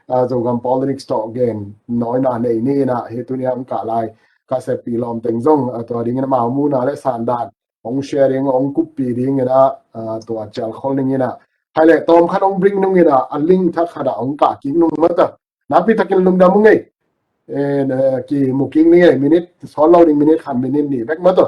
ah, Zogam politics tawh gen nawina nei ni ina hi tuni a ong kah lai ka seppih lawm teng zong, a, tua dingin amau muhna le sandan hong share ding, hong kuppih dingin a, a, tua cial khol dingin a, hai le tawm khat hong bring nungin a, a link thak khat a hong kah kik nung mata. Nakpi takin lungdam ung ei. Eh, kimu kik ning ei, minute sawt lo ding, minute khat, minute nih bek mata.